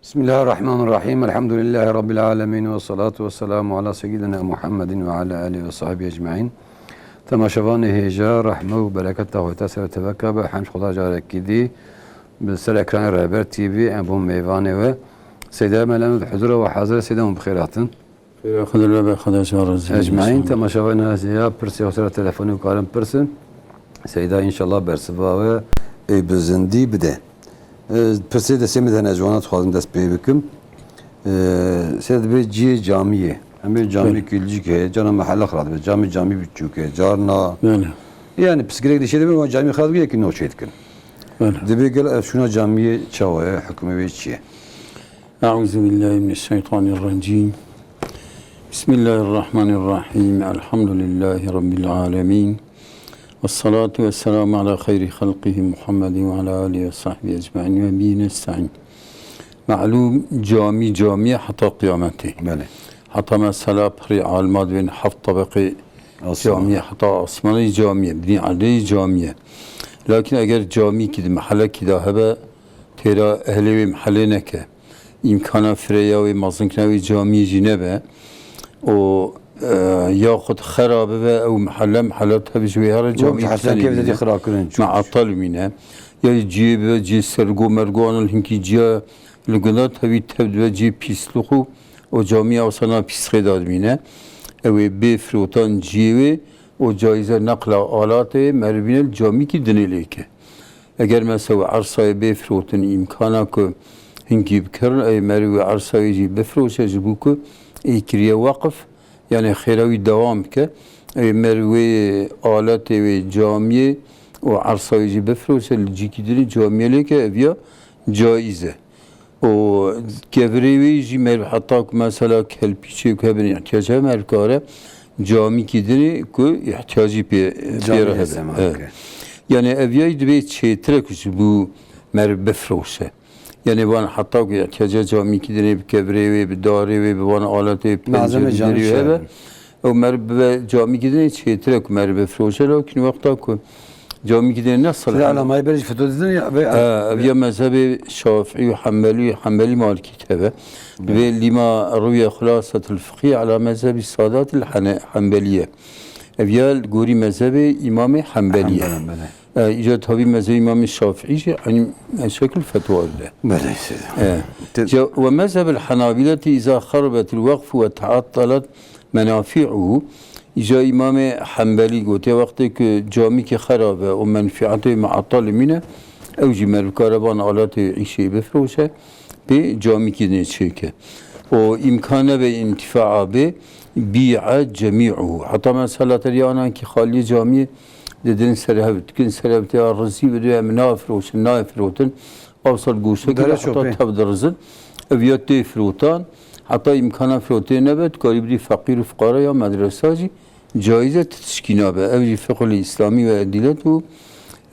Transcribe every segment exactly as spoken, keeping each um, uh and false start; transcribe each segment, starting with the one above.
Bismillahirrahmanirrahim. Elhamdülillahi Rabbil alemin ve salatu ve selamu ala seyyidina Muhammedin ve ala alihi ve sahbihi ecmaîn. Temaşevanê hêja, rehme û bereketa Xwedê te ser teveka be. Hemd Xweda carekî dî bi ser ekranê Rehber T V em bûn mêvanê we. Seyda Melem di huzura we hazir e. Seyda, hûn bi xêr hatin. Xêra Xwedê li be, Xwedê ji we razî be. Ecmaîn, temaşevanê hêja, pirsê xwe ser telefonê û karin pirsin. Seyda înşallah bersiva we ê bi zindî bide. E, pirsê destê min de hene, ji wana dixwazim dest pê bikim. E, se dibê cihê camiyê. Em ê camî Belê. Kulcik heye, carna mehele xira dibe. Camî, camî biçûk e, carna. Belê. Yani pirsgirêk dişê dibe, wan camî xira dibe, yekî nû çê dikin. Belê. Dibê gel ev şûna camiyê çawa ye, hukmê wê çi ye? Eûzubillahimineşşeytanirrecîm. Bismillahirrahmanirrahîm. Elhamdülillahi Rabbil alemin. Vessalatu vesselamu ala xeyri xelqihi Muhammedin ve ala alihi ve sahbihi ecmaîn ve bihi nestaîn. Malûm, camî, camî ye heta qiyametê. Belê. Heta mesela pirê alima dibên heft tebeqê Asma. Camî ye, heta asmanê camî ye, binî erdê camî ye. Lakin eger camîkî di mehelekî de hebe, têra ehlê wê mehelê neke, îmkana fireya wê, mezinkirina wê camiyê jî nebe û, e, yaxud xera bibe, ew mehele, mehela tev ji wê here Wek camî Hesen Kevzedî xira kirin, çû. Meetel mîne. Ya cihê bibe cihê sergo mergo, an hinkî ciya li gunda tevî tev dibe cihê pîslix û, û camî awsana pîsxê de dimîne. Ew ê bê firotan cihê wê û cayîze neqla alatê wê merivîne li camîkî dinê lê ke. Eger mesela ersayê bê firotin îmkana ku hinkî bikirin, ê meriv wê ersayê jî bifiroşe, ji bo ku ê kiriye weqf, yani xêra wî dewam bike. Ê meriv wê aletê wê camiyê û ersayê jî bifiroşe, li cîkî dinê camiyê lê ke, ev ya caiz e. Û kevirê wê jî meriv heta ku mesela kelpîçê ku hebin, îhtiyacê meriv kare camîkî dinê ku îhtiyacî pê, pê Camî re hebe. Hesema Evet. Bike. Yani ev yayî dibê çêtir e ku ji bo meriv bifiroşe. Yani van heta ku îhtiyacê camîkî dinê bi kevirê wê, bi darê wê, bi van aletê Malzeme pence camî binderî çi hebe. Hebe. Ew meriv bibe camîkî dinê çêtir e ku meriv bifiroşe, lakin wexta ku camîkî dinê ne Size salih. Alamayê berê jî fetwa didin ya, ve He, ev ya mezhebê Şafî û Hembelî, Hembelî Malikî tebe. Belê. Vê lîma rûye Xulasatul Fiqhî ala mezhebî Sadatil Hene-, Hembelî ye. Ev ya li gorî mezhebê Îmamê Hembelî ye. Hembelî, belê. E, îca tabî mezhebê Îmamê Şafî jî eynî şekil fetwa dide. Belê, seyda. E, Te- ca-, ve mezhebil Henabîletî îza xeribetil wekfu ve teattelet menafi'uhu. Îca Îmamê Hembelî gotiye, wextê ku camîkî xerab e û menfîetê muettel mîne, ew jî merivkare van aletê îşê bifiroşe, pê camîkî dinê çêke. Û îmkan nebe întifaa bê, bî'e cemî'uhu. Heta mesela teriya anan ki xaliyê camiyê didin ser hev, dikin ser hev, tê ya rizî bidê, em nafiroşin, nayê firotin. Ew ser goşekî Dere de heta çopê. Tev dirizin. Ev ya tê firotan, heta îmkana firotê nebe, dikarî bidî feqîr û fiqara ya medresa jî caiz e, ti tişkî nabe. Ev jî fiqhul îslamî ve edîlet û,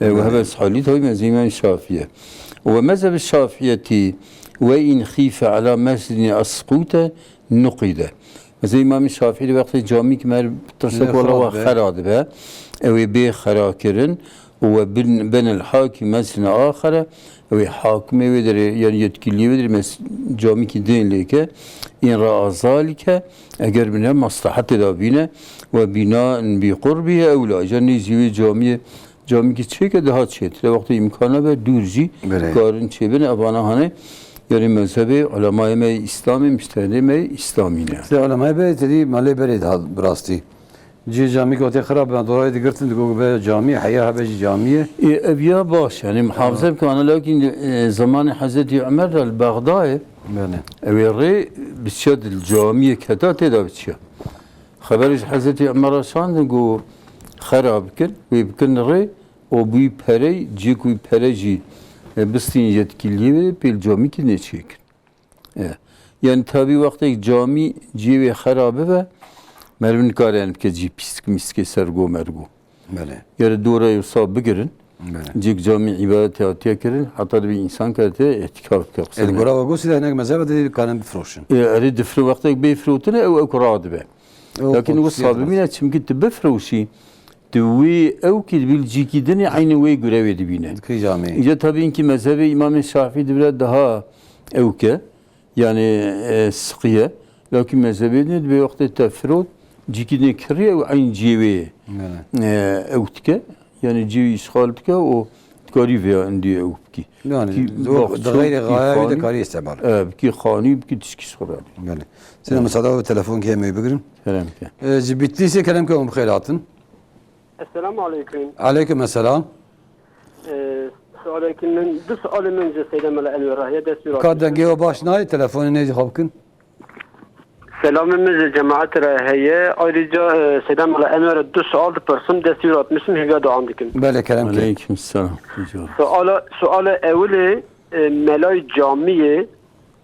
e, ve Evet. Hebes halî tabi mezhebî Şafî ye. Ve mezhebî Şafiyetî ve in xîfe ala mescidin esqûte nuqîde. Mesela Îmamê Şafîî di wextê camîk mer tirsek Lê wala xera wa dibe. Xera dibe. Ew ê bê xera kirin û we bin, bin el hakî mescine axere, ew ê hakimê wê derê, yani yetkiliyê wê derê mes-, camîkî din lê ke, in ra'a zalike, eger bine maslahetê de bîne, ve bina bi qurbi ewla, ja nêzî wê camiyê Camîkî çêke daha çêtir e. Wextê îmkana be dûr jî Belê. Karin çêbin. Evana hane, yani mezhebê ulemayê me Îslamê, mujtehidê me Îslamî ne. Sê ulemayê be tedî malê berê daha bi rastî. Cihê camî gotê xirab be, dorayê digirtin digo be camî, heya hebe jî camî ye. E, ev ya baş, yani muhafaza bike ana, lakin, e, zamanê Hezretî Ömer de li Bexdayê, Belê. Ew ê rê biçiya dil camiyê keta tê de biçiya. Xeberê ji Hezretî Umera şandin ku xera bikin, wê bikin rê û bi wî perey, cihê ku wî pere jî, e, bistîn yetkiliyê wê pêl camîkî nêçêkin. E, yani tabî wextê camî cihê wê xera bibe, meriv nikare yani bike cî pîstik mîstikê sergo mergo. Belê. Gere dora wisa bigirin. Belê. Cik camî îbadetê hatiye kirin, heta dibe însan kete îtikaf bike. Ê, li gora we gosî de hinek mezhebe de dikarin bifroşin. Ê, erê difro wextek bê firotine ew, ew ku radibe. Ew Lakin wisa bimîne, çimkî tu bifroşî, tu wî ew kî dibil cîkî dinê eynî wê gure wê dibîne. Dikî camî. Îca tabî inkî mezhebê Îmamê Şafî dibire daha ew ke. Yani e, siqiye. Lakin mezhebê din dibê wextê te firot, cîkî din kirî ew eyn ciyê wê ye. E, ew dike. Yani ciyê wî îşxal dike û dikarî vêya endî ew bikî. Yani, Bikî di wek, di baxçe, xeyrê bikî xayayê de xanî. Karî istemal. E, bikî xanî, bikî tişkî sixurabî. Belê. Sêna, evet, misaade ve telefonkê em ê bigirin. Kerem ke. E, ji Bitlîsê kerem ke hûn bi xêr hatin. Esselamu aleyküm. Aleyküm esselam. Ee, sualekî min, du sualê min ji Seyda Mela Enwer re heye, dest wî Ka razî. Dengê we baş nayê, telefonê nêzî xwe bikin. Selamê min ji cemaetê re heye. Ayrıca, e, Seyda Mela Enwer re du sual dipirsim, dest wî ratmişim, hêviya duan dikim. Belê, kerem ke. Aleyküm selam. Suala, suala ewilê, e, melayê camiyê,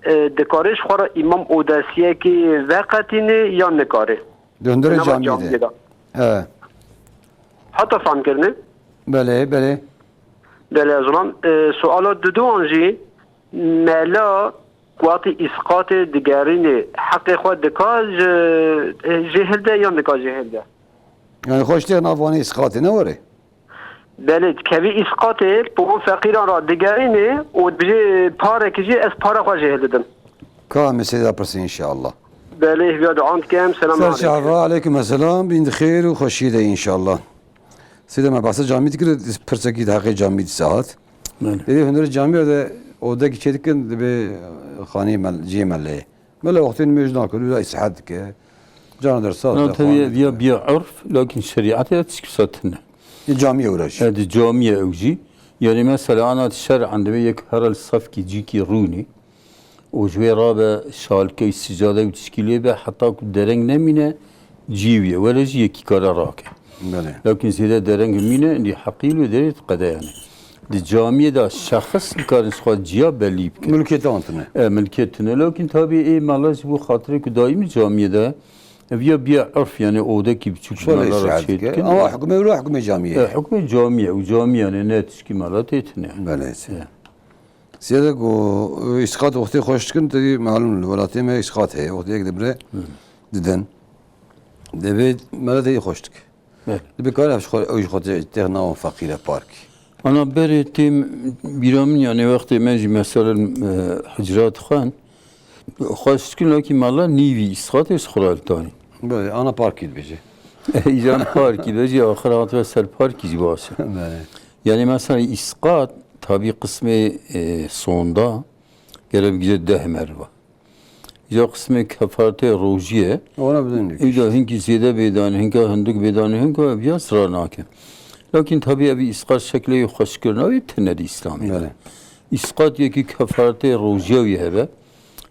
e, dikarê ji xwe re îmam odesiyekê veqetînê yan nikarê? Di hundirê Di nava camiyê de. Camiyê de. He. Hata fam kirinê? Belê, belê. Belê, ez wan, e, suala duduwan jî, mela ku hatî îsqatê digerînê, heqê xwe dika ji, e, jêhil de yan dika jêhil de? Yani xweş tê nav wanê îsqatê, ne were? Belê, dikevî îsqatê, bi wan feqîran re digerînê û dibêjê parekî jî ez para xwe jê hildidim. Ka em ê sêda pirsî inşallah. Belê, hêviya duan dikim, selam Ser aleyküm. Çava, aleyküm esselam, bîn di xêr û xweşiyê de inşallah. Sêda me behsa camî dikir, pirsekî di heqê camî dîsa hat. Belê. Êdî hundirê camî de odekî çê dikin, dibê xanî mel-, ciyê meleyê. Mele wextê nimêj nake, wî de îsihet dike. Cana dersa Na de tevî xwan viya dike. Biya urf, lakin şerîetê de tişkî wisa tune. Di camiyê ew re jî. E, di camiyê ew jî. Yani mesela ana şer'an divê yek here li sefkî cîkî rûnî û ji wê rabe şalkey sicade û tişkî lê be heta ku dereng nemîne cî wî ye. Were jî yekî kare rake. Belê. Lakin zêde dereng mîne, êdî heqî li derê diqede yani. Di camiyê de şexs dikarin ji xwe ciya belî bikin. Milkê te tune. E, milkê tune. Lakin tabî ê mala ji bo xatirê ku daîmî camiyê de, ev ya biya urf, yani odekî biçûk ji Şöyle mala re işaret çê ke. Dikin. Ama hukmê wilo hukmê camiyê. E, hukmê camiyê û camiyê yani ne tişkî mala tê tune. Belê. E. Sêde ku, e, îsqat wextê xweş dikin, tevî malum li welatê me îsqat heye. Wextê yek dibire, Hı. didin. Dibê mala tevî xweş dike. Belê. Dibê kar ev ji xwe, ew ji xwe tê, têx nava feqîre parkî. Ana berê têm bîra min, yani wextê me jî mesela, e, hicra dixwend, xweş dikin, lakî mala nîvî îsqatê ji xwe re ditanî. Belê, ana parkî dibêje. Îcan parkî dibêje, axir hatibe ser parkî jî baş e. Belê. Yani mesela îsqat, tabî qismê, e, sonda, gere bigire deh merva. Îca qismê kefaretê rojî ye. Ona bidin dikiş. Îca hinkî zêde bêdanî, hinka hindik bêdanî, hinka ev ya zira nake. Lakin tabî ev îsqat şeklê xweşkirina wî tune di Îslamê de. Belê. Îsqat yekî kefaretê rojiya wî hebe.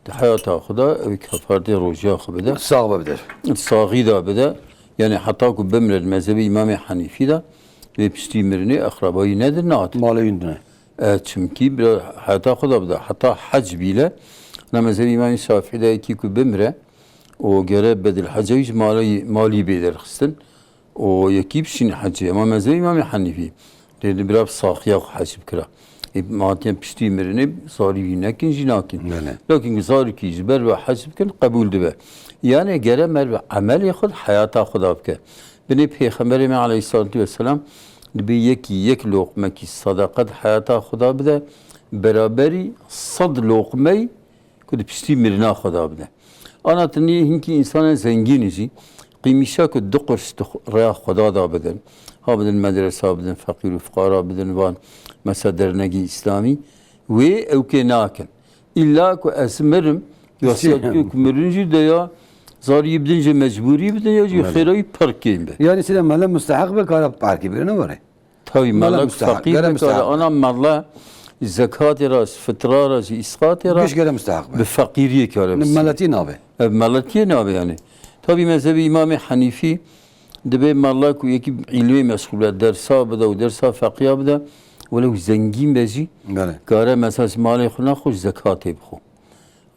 Di heyata xwe de ew kefaretê rojiya xwe bide. Sax be bide. Saxî da bide. Yani heta ku bimre di mezhebê Îmamê Henîfî de vê piştî mirinê eqrebayî nedir, nat. Malê wî ne. E, çimkî bira heta xwe da bide, heta hec bîle, na mezhebî Îmamê Şafî de yekî ku bimre û gere bedil hecê wî ji malê, malî bê derxistin û yekî bişîne hecê. Ema mezhebî Îmamê Henîfî, lê di bira bi saxiya xwe hec bikira. Ê, ma hatiye piştî mirinê zarî wî nekin jî nakin. Belê. Lakin zarokî ji ber ve hec bikin, qebûl dibe. Yani gere merve emelê xwe di heyata xwe da bike. Binê Pêxemberê me aleyhissalatu vesselam dibê yekî yek loqmekî sedeqe di heyata xwe da bide, beraberî sed loqmey ku di piştî mirina xwe da bide. Ana tinî hinkî însanên zengînî jî qîmîşa ku du quruş di xwe, rêya Xweda da bidin, ha bidin medresa, bidin feqîr û fiqara, bidin van mesela dernegî îslamî, wê ew kê nakin. Îlla ku ez mirim, ya Sî- siyakî ku mirin jî de ya zarî bidin jî mecbûrî bidin ya jî Belê. Xêra wî pir kêm be. Yani sîne mele musteheq be kara parkî bire ne were? Tabii Mele mele musteheq, feqîr gere be kara musteheq. Ana mele zekatê ra, fitra ra, jî îsqatê ra Giş gere musteheq be. Bi feqîriyê kare Ne bisi. Meletî nabe. Ev meletiyê nabe yani. Tabii mezhebi Îmamê Henîfî dibe mele ku yekî îlmê meşxûl be, dersa bide û dersa feqiya bide, welew zengîn be jî Belê. Kare mesela malê xwe naxwe ji zekatê bixwe.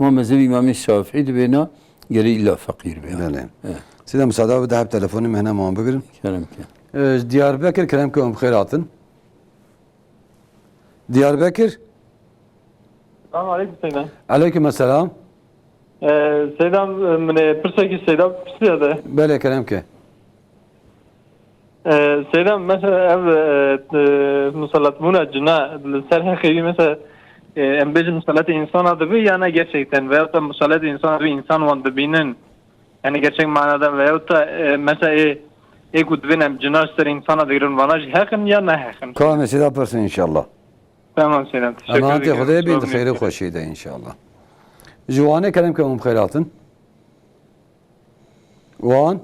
Ama mezhebî Îmamê Şafîî dibêna gerê îlla feqîr be. Belê. Evet. Sêde, misada bide, hep telefonê me hene wan bigirin. Kerem ke. Ee, ji Diyarbekir kerem ke hûn bi xêr hatin. Diyarbekir. Selamun aleyküm Seyda. Aleyküm selam. Ee, Seyda, min ê pirsekî Seyda pirsî de. Belê, kerem ke. Ee, Seyda, mesela ev, e, e, musallatbûna cina li ser heqê wî, mesela E, em bêjin musaletê insana dibe ya ne gerçekten? Veyahut da musaletê insana dibe, insan wan dibînin? Yani gerçek manada veyahut da, e, mesela ê, ê ku dibin em cina ji ser insana digirin, vana jî heq in ya ne heq in? Ka em ê sêda pirsin inşallah. Tamam Seydam, teşekkür Emanetê ederim. Xwedê bin, Sağ olun. Xêr û xweşiyê de inşallah. Ji Wanê kerem ke hûn bi xêr hatin. Wan?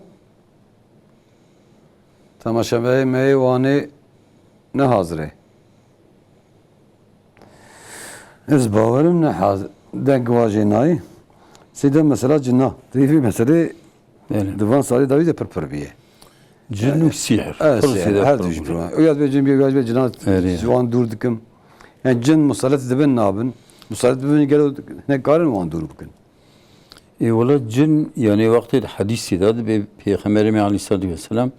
Temaşevanê me yê Wanê ne hazir e. Ez bawerim ne haz-, deng wajê nayê. Sêde mesela cina. Divê vî meselê Belê. di van salê dawî de pir pir bîye. Cin û sîhr. Evet, Pir sîhr, sêde her pir du jî bû. pir. O ya dibê cin bîye, ya dibê cina Erê. ji wan dûr dikim. Yani cin musalet dibin nabin. Musalet dibin gelo ne karin wan dûr bikin. Ê, wela cin, yani wextê di hedîsê de dibê Pêxemberê me aleyhissalatu vesselam,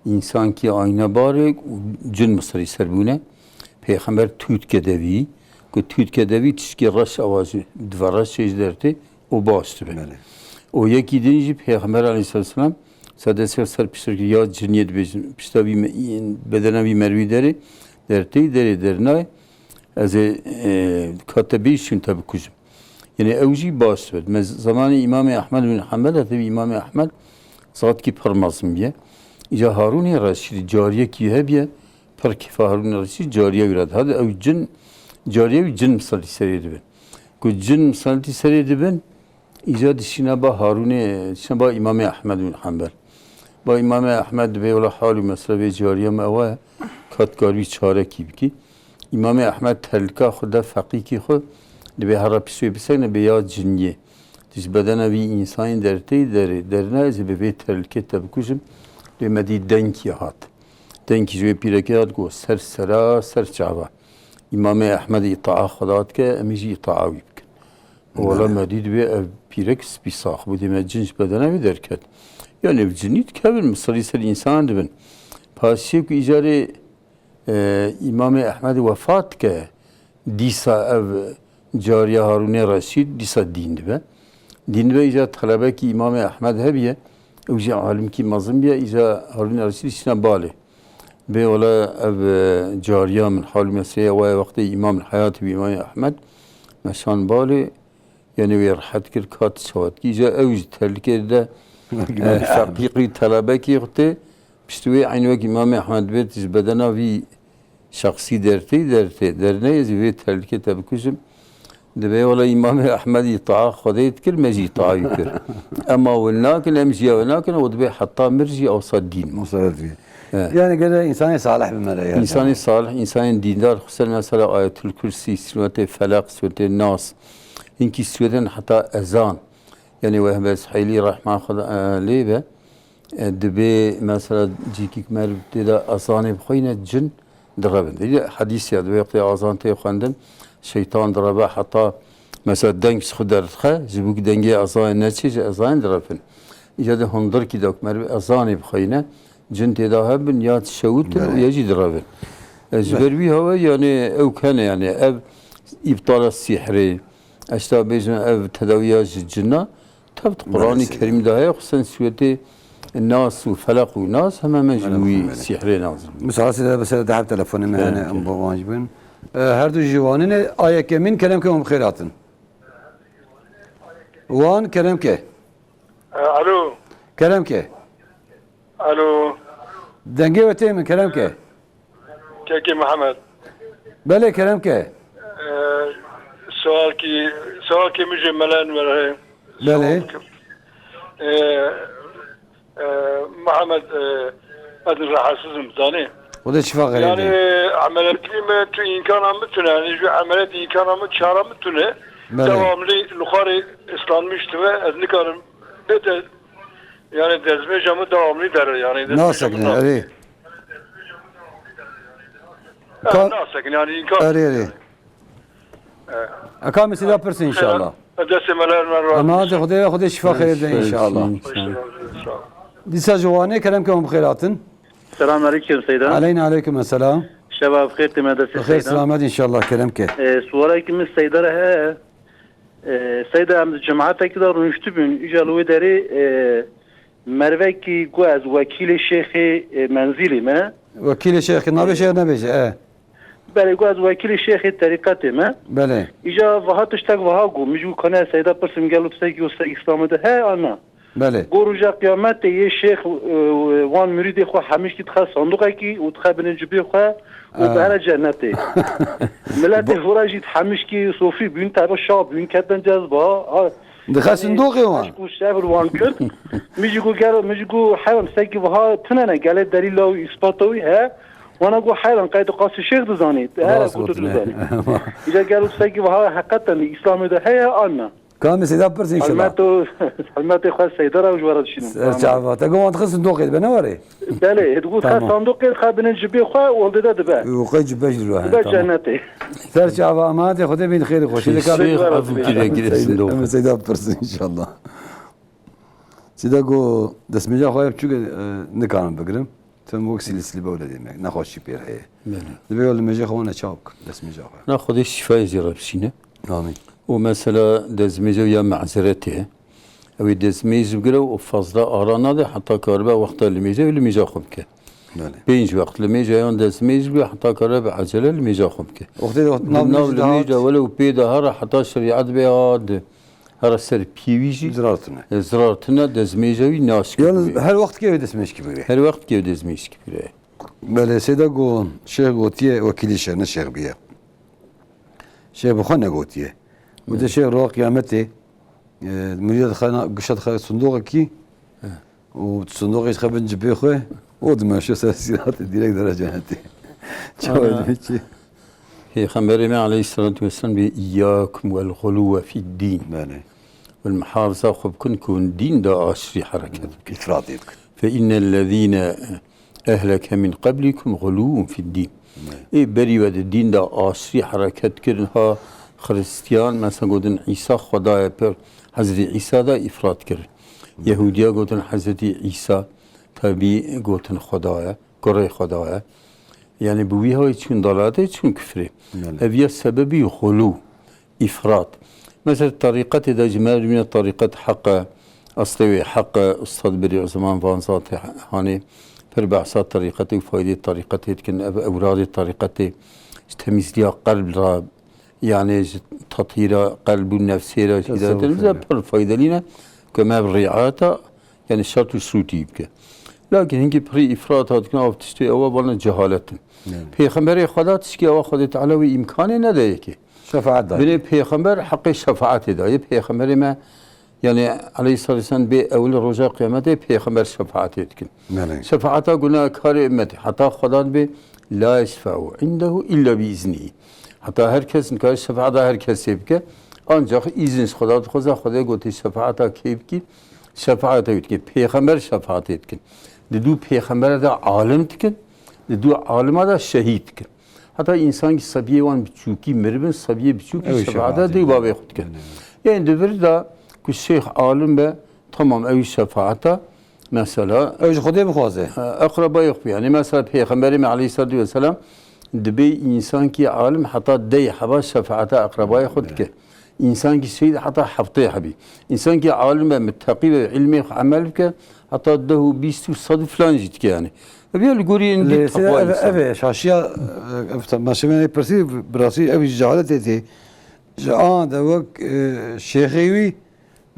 însankî ayna barê û cin misirî ser bûne. Pêxember tût ke devî, ku tût ke devî tişkî reş awa ji, dive reşê ji dertê û baş dibe. Belê. Û yekî din jî Pêxember aleyhissalatu vesselam sedesê ser piştir ya ciniyê dibêjin, pişta vî me-, bedena vî mervî derê, dertê, derê dernayê, ez ê, e, ka te bêjî şûn te bikujim. Yani ew jî baş dibet. Me zamanê Îmamê Ehmed bin Hanbel, e, tevî Îmamê Ehmed zatkî pir mezin bîye. Îca Harûnê Reşîd cariyekî hebiye, pir kêfa Harûnê Reşîd cariye wî re dihade. Ew cin, cariye wî cin misalî serê dibin. Ku cin misalî serê dibin, îca dişîne ba Harûnê, dişîne ba Îmamê Ehmed bin Hanbel. Ba Îmamê Ehmed dibê wela hal û mesele vê cariye me ew e, ka tu karibî çarekî bikî. Îmamê Ehmed terlika xwe de feqîkî xwe dibê here pişt wê bisekine bê ya ciniyê. Tu ji bedena vî însanî derteyî derê, dernayê ez ê bi vê terlikê te bikujim. Lê me dî dengkî hat. Dengkî ji wê pîrekê hat got, ser sera, ser çava. Îmamê Ehmed îtaa xwe da dike, em ê jî îtaa wî bikin. Wela Belê. me dî dibê ev pîrek spî sax bû, dê me cin ji bedena wê derket. Yanê bi cinî dikevin, misilî ser însan dibin. Pasiyê ku îcarê e, Îmamê Ehmed wefat dike, dîsa ev cariya Harûnê Reşîd dîsa dîn dibe. Dîn dibe, îca telebekî Îmamê Ehmed hebiye, ew jî alimkî mezin biye, îca Harûnê Reşîd şîne balê. Bê wela ev, e, cariya min hal û meseleya we wextê Îmam li heyatî bû, Îmamê Ehmed, me şan balê, Yanî wê rehet kir, ka tu çawa dikî. Îca ew ji terlikê de, e, feqîqî telebekî xwe tê, piştî wê eynî wek Îmamê Ehmed bê, tu ji bedena vî şexsî dertê, dertê, derneyê, ez ê vê terlikê te bikujim. Dibê wela Îmamê Ehmed îtaa Xwedê dikir, me jî îtaa wî kir. Ema win nakin, em jî ya wê nakin, û dibê heta mir jî ewsa dîn ma. Mesela dîn. Evet. Yani gere insanê salih bimere yani. Însanê salih, însanên dîndar, xusûsen mesela Ayetul Kursî, Sûretê Felaq, Sûretê Nas, Hinkî sûretên heta ezan. Yanî weh bes heylî rehma Xweda, e, lê be. E, dibê mesela cîkîk mer tê de ezanê bixweyne cin direvin. Dibê hedîs ya dibê wextê ezan tê xwendin, şeytan direve heta mesela deng ji xwe derdixe, ji bo ku dengê ezanê neçê, ji ezanê direvin. Îca de hundirkî de ku mer ezanê bixweyne, cin tê de hebin ya dişewitin û Belê. ya jî direvin. E, ji Belê. ber wî hewe yanî ew kene yanî ev îbtala sîhrê, Eşta bêjin ev tedawiya ji cina, tev di Belê, Qur'anî sê- Kerîm de heye, xusûsen sûretê Nas û Felaq û Nas, heme me ji Belê, wî belê. sîhrê nas dibin. Misal sê de mesela deheb telefonê me Kerem hene, ke. em bo wan jî bin. E, her du ji wanî ne, a yekemîn kerem ke hûn bi xêr hatin. Wan kerem ke. E, alo. Kerem ke. Alo. Dengê we tê min, kerem ke. Kekê Mihemed. Belê, kerem ke. Ee, sualkî, sualkê min jê Melen were. Belê. Sual bikim. Ee, e, Mihemed, e, ez rahatsızım, zanî. O da şifa xeyir Yani, de. emeliyatî me tu îmkana min tune, yani, ji emeliyatî îmkana min çara min tune. Belê. Devamlı luxarê ıslanmış tune, ez nikarim. Bête, yani, dezmêja min devamlı dere, yani, dezmêja min Nasekine, nas- erê. Ha, Ka- nasekine, yani, îmkan- Erê, erê. Eka min sêda pirsin inşallah. Destê me ler me razî. Ama hadi Xwedê, Xwedê şifa xeyir de inşallah. Sağ ol. Dîsa ji Wanê kerem ke hûn bi xêr hatin. Selam aleyküm Seyda. Aleyna aleyküm selam. Şeva bi xêr tê me destê Bi xêr Seyda. selamet inşallah kerem ke. E, sualekî min Seyda re heye. E, Seyda em di cemaetekî de rûniştibûn. Îca li wê derê, e, mervekî got ez wekîlê şêxê, e, menzîlê me. Wekîlê şêxê, navê şêx nebêje, e. Belê, got ez wekîlê şêxê terîqetê me. Belê. Îca viha tiştek viha got, min ji û kane Seyda pirsim gelo tiştekî wisa Îslamê de heye an na? Belê. Got roja qiyametê yê şêx, e, wan mirîdê xwe hemişkî dixe sanduqekî û dixe binê cibê xwe û Ah. bihêre cennetê. Miletê Ba- xwe re jî hemişkî sofî bûn, tebe şa bûn, ketin cezba. Ha, Dixe yanî sindoqê wan. Eşq û şevr wan kir. Min jî got gelo, min jî got heyran tiştekî viha tune ne, gelê delîla wî, îspata wî heye? Wana got heyran qey tu qasî şêx dizanî? Here Rast got tu gotin, he. dizanî. Îca gelo tiştekî viha heqeten li Îslamê de heye an na? Ka em ê Seyda bipirsin înşallah. Helmet û, helmetê xwe Seyda re û ji we re dişînim. Ser çava. Te got wan dixin sindoqê dibe, ne were? Belê, hê digot xe Tamam. sandoqê, xe binê cibê xwe û li de dibe. Û qey cibe jî re, Dibe tamam. cennetê. Ser çava, emanetê Xwedê bin xêrê xweşî Şêx, dikar. Şêx, ev kire, kire Seyda, sindoq. Seyda bipirsin înşallah. Seyda got, destmêja xwe ya biçûk, e, nikarim bigirim. Tim wek silî silî be wele demek. Nexweşî pê heye. Belê. Dibe wele mêjê xwe wana çaw bikin, destmêja xwe. Na Xwedê şîfayê jê re bişîne. Amîn. Û mesela dezmêja ya me'zeretê, ew ê dezmêj bigire û fazla ara nade heta karibe wexta limêja, ew limêja xwe bike. Belê. Pênc wext limêja yan dezmêj bigire heta karibe bi ecele limêja xwe bike. Wextê de nav Di nav limêjê de limêja hat. welew pê de here heta şerîet bê ha di here ser piyê wî jî Zirar tune. e, zirar tune, dezmêja wî naşke Yalnız bûye. her wext kê destmêj kî bigire. Her wext kê dezmêj kî bigire. Belê, Seyda got, şêx gotiye, wekîlê şêx, ne şêx biye. Şêx bi xwe negotiye. Gotiye, Evet. şêx roja qiyametê, e, mirîda dixe na, gişa dixe sindoqekî He. û sindoqê dixe bin cibê xwe, o dimeşe ser sîratê, direkt dere cennetê. Çawa Ana, dibe çi? Pêxemberê me aleyhisselatu vesselam bê, "İyyâkum vel guluve fid din." Belê. Vel muhafaza xwe bikin ku hûn dîn de aşirî hereket bikin. Îfratê bikin. Fe innellezîne ehleke min qablikum gulûvun fid dîn. Ne. Ê berî we di dîn de aşirî hereket kirin, ha Xristiyan, mesela gotin Îsa Xweda ye, pir Hezretî Îsa de îfrat kirin. Ne. Yehûdiya gotin Hezretî Îsa, tabî gotin Xweda ye, kurê Xweda ye. Yani bi wî hawî çûn dalatê, çûn kifrê. Ne. Ev ya sebebî xulû. Îfrat. Mesela terîqetê de ji me re bîne terîqet heq e, eslê wê heq e, Ustad Berî Osman van zatê hanê pir behsa terîqetê û faydê terîqetê dikin, ev ewradê terîqetê ji temîzliya qelb re, yani ji tathîra qelb û nefsê re, ji Tesewuf hîdayetê re, re. pir faydelî ne, ku me ev riayeta, yani şert û şurûtî bike. Lakin hinkî pirî îfrat hat dikin, av tiştê ewa bana cehalet in. Yani. Pêxemberê Xweda tişkî ewa Xwedê Teala wê îmkanê nede yekê. Şefaet daye. Binê pêxember heqê şefaetê daye. Pêxemberê me, yani aleyhissalatu vesselam bê ewil roja qiyametê pêxember şefaetê dikin. Belê. Şefaeta gunakarê ümmetê. Heta Xweda dibê, "La yeşfe'u indehu illa bi iznihi." Heta her kes nikare şefaeta her kesê bike. Ancak izin ji Xweda dixwaze, Xwedê gotê şefaeta kê bikî? Şefaeta wî dikin. Pêxember şefaetê dikin. Di dû pêxembere de alim dikin. Di dû alima de şehîd dikin. Heta însankî sebiyê wan biçûkî miribin, sebiyê biçûkî Ew şefaata şefaatê dê û bavê xwe dikin. Aynen. Ên di vir de ku şêx alim be, tamam ew şefaata mesela Ew ji Xwedê bixwaze. e, eqrebayê xwe. Yani mesela Pêxemberê me aleyhissalatu vesselam dibê însankî alim heta dey heba şefaata eqrebayê xwe dike. Însankî şehîd heta heftê hebî. Însankî alim be, muteqî be, ilmê xwe emel bike, heta deh û bîst û sed û filan jî dike yani. Ev ya li gorî êndî Lê teqwa ev, însan. Ev e, şaşiya, e, ev te-, meşemenê pirsî, bi rastî ev jî cehaletê tê. Ji an de wek, e, şêxê wî,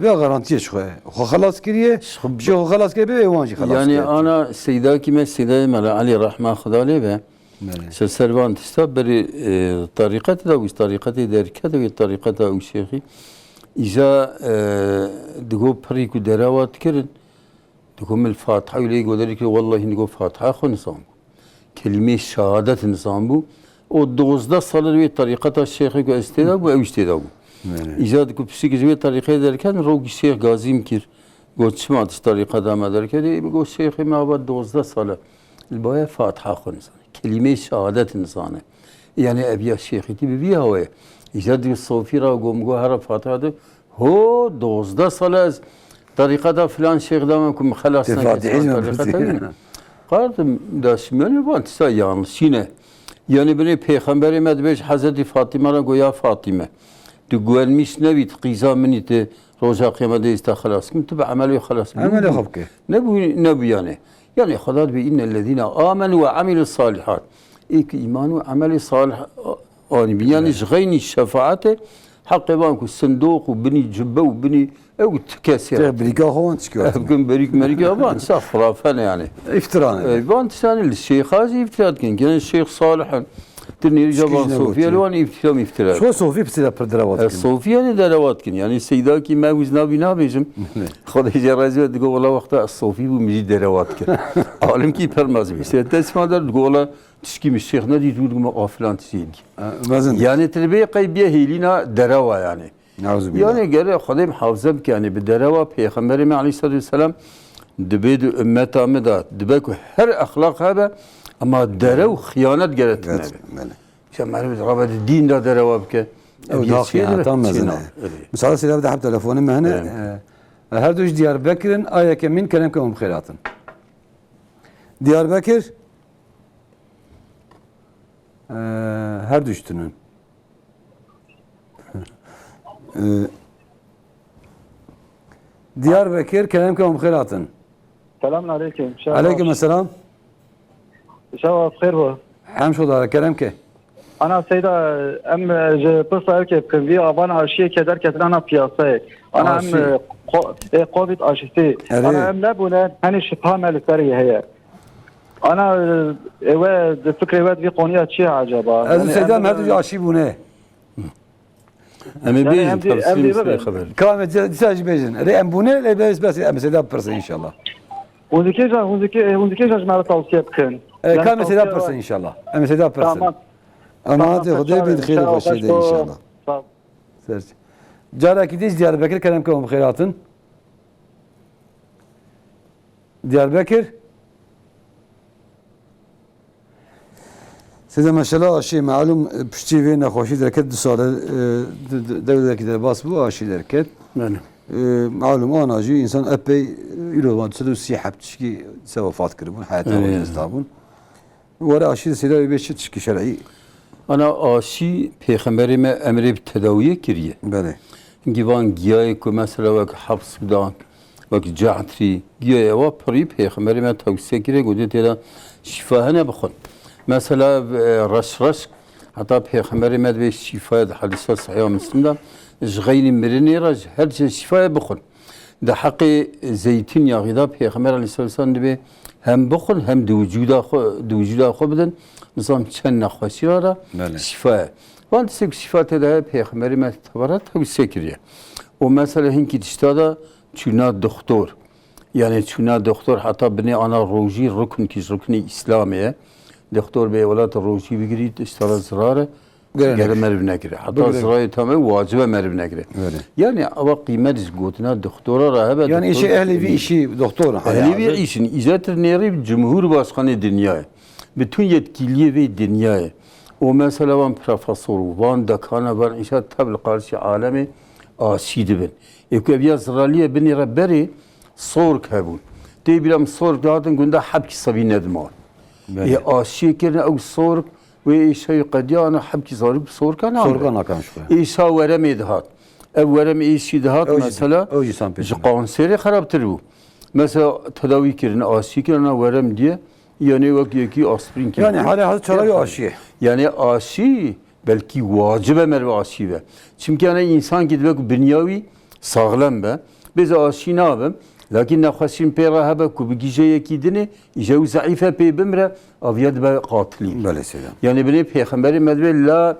vê garantiyê ji xwe. Xwe xelas kiriye, Ji xwe ji xwe xelas kiriye, bê wan jî xelas Yani kiriye. ana Seydakî me, Seydayê me re Elî rehma Xweda lê be. Belê. Ser ser van tişta berî, e, tarîqetê de wî, tarîqetê derket wê tarîqeta û şêxî. Îja, e, digo pirî ku derawa dikirin, digo min Fatiha wî lê goderî kir, wellahî digo Fatiha xwe nizanbû. Kelîmê şehadet nizanbû. O dozdeh sal wê tarîqeta şêxê ku ez tê de bû, ew jî tê de bû. Belê. Îja digo piştî ku ji wê tarîqê derket, rokî şêx gazî min kir. Got, "Çima tu ji tarîqeta me derketî?" Got, "Şêxê me ava dozdeh sal e. Li baya Fatiha xwe nizane. Kelîmeyê şehadet nizane. Yani ev ya şêxîtî bi vî hawayê." Îja dî sofî ra got, min got, "Here Fatiha de." "Ho, dozdeh sal ez tarîqeta filan şêx de me ku min xelas Tê neke, Fatihê filan me tarîqeta bitirî. wî ne." Qardim, da şimyonê van tişta yanlışî ne. Yani binê Pêxemberê me dibêje Hezretî Fatîme re got, "Ya Fatîme, tu guvenmiş nebî, tu qîza min î, tu roja qiyamete ez te xelas kim, tu bi emelê xelas bû." Emelê xwe bike. Nebû, nebû yani. Yani Xweda dibê, "İnnellezîne amenu ve amilus salihat." Ê ku îman û emelê salih anî bin. Yanî ji xeynî şefaetê heqê van ku sindoq û binî cibbe û binî ew tu kesê Tê re. Birîka xwe wan çikî Ev hatin. Kin birîk merîka van, sa xurafe ne yanî. Îftira ne. E, van tiştanê li şêxa jî îftira dikin. Gene şêx Salih in. Tu nêrî Çikî van jî ne Sofiye gotiye. Li wan îftira îftira. Şo Sofiye pisî de pir derewa E, dikin. Sofiye ne derewa dikin. Yanî Seydakî me wî navî nabêjim. Ne. Xwedê jê rezî be digo wela wexta ez Sofî bû min jî derewa dikin. Alimkî pir mezin. Sê tesma der digo wela tişkî min şêx nedît û digo me afilan tiştî dî. E, mezin. Yanî tu dibê qey bîye hêlîna derewa yanî. Neuzubîllah. Yanî gere Xwedê muhafaze bike, yanî bi derewa Pêxemberê me aleyhissalatu vesselam dibe di ummeta me de dibe ku her exlaq hebe, ama derew xiyanet gere tune Evet, be. Belê. Îşte meriv rabe di dîn de derewa bike. Ew Ev daha yê çiye dibe? Xiyanatta mezin Çêna. e. Evet. Misal sêra bi de heb telefonê me hene. Evet. E, her du ji Diyarbekir in, a yekemîn kerem ke hûn bi xêr hatin. Diyarbekir. Ee, her du ji tinin. Ee, Diyarbekir, kerem ke hûn bi xêr hatin. Selamun aleykum. Şeva Aleykum selam. Şeva xêr bo. Hem şodara, kerem ke. Ana Seyda, em, e, ji pirsa ew kê bikin, vî avan aşiyê ke derketin ana piyasayê. Ana em, Aşî. e, ko-, e, Covid aşisi. Erê. Ana em nebûne, henî şibha me li ser heye. Ana, e, we di fikrê we di vî konuya çi ye acaba? Ez û Yani Seyda em, em her du jî aşî bûne. Em ê Yani bêjin, em dî, em tefsîlî dî mistirê bibin. Xeber. Ka em dî, dîsa jî bêjin. Erê em bûne, lê bes, bes em Seyda bipirsin inşallah. Hûn dikê ja, hûn dikê, hûn dikê ja ji me re tavsiye bikin. E, Yani ka em Seyda tavsiye bipirsin var. inşallah. Em Seyda bipirsin. Tamam. Ama Tamam, hadi Xwedê sağ bin olun. xêr Sağ ol, xweşiyê de hoş bu. inşallah. Sağ ol. Ser. Carekî dî ji Diyarbekir kerem ke hûn bi xêr hatin. Diyarbekir. Sêde meşela aşî, malûm, piştî vê nexweşî derket du sal e, de-, de-, dewrekî derbas bû, aşî derket. Belê. E, malûm, ana jî însan epey, e, îro van du sed û sî heb tişkî se wefat kiribûn, heyata Belê. Were aşî de sêda wê bê çi tişkî şer'î? Ana aşî Pêxemberê me emrê bi tedawiyê kiriye. Belê. Hinkî van giyayê ku mesela wek heb Sûdan, wek ce'trî, giyayê ewa pirî Pêxemberê me tewsiye kiriye, gotiye tê de şîfa hene bixwin. Mesela, e, reş reş, heta Pêxemberê me divê şîfaya di hedîsa Sahîha Muslim de, ji xeynî mirinê re ji her tiştê şîfaya bixwin. Di heqê zeytûnyaxî de Pêxember aleyhisselam dibê hem bixwin hem di wicûda xwe, di wicûda xwe bidin. Nizam çend nexweşî re re Belê. Şîfa ye. Van tiştê ku şîfa tê de heye Pêxemberê me tebara tewsiye kiriye. Û mesela hinkî tişta de çûna doxtor. Yani çûna doxtor heta binê ana rojî ruknkî ji ruknê Îslamê ye. Doxtor bê welat rojî bigirî, tişta re zirar e. Gere Gere nekir. Meriv nekire. Heta Bigire. Zirayê tam e wacib e meriv nekire. Öyle. Yani ewa qîmet ji gotina doktora re hebe. Yani doktor işi ehli bir işi doktor. Ehli bir işin. Îcatir nêrî cumhurbaşkanê dinyayê. Bütün yetkiliyê vê dinyayê. O mesela van profesor, van dekana, van işa tev li karşî alemê aşî dibin. Ê ku ev ya ziraliyê binê re berê sork hebûn. Tê bîra min sork dihatin gunda hebkî sebî nediman. Belê. Ê aşiyê kirine ew sork, wê êşa wî qediya ana hebkî zarok bi sorka nan Sorka be. Nakan şikwe. Êşa weremê dihat. Ev werem êşî dihat Ew jî, mesela ew jî san pê ji dibe. Kanserê xerabtir bû. Mesela tedawî kirine, aşî kirine werem diye, yanê wek yekî aspirîn kirine. Yani hale hazır çara yo aşiyê. Yani aşî belkî wacib e merve aşî be. Çimkî yani însan ki dibe ku binya wî saxlem be. Bêze aşî nabim. Lakin nexweşîn pê re hebe ku bi gîje yekî dinê, îje û zeîfe pê bimre, aviya dibe qatilî. Belê seyda. Yani binê Pêxemberê me dibe la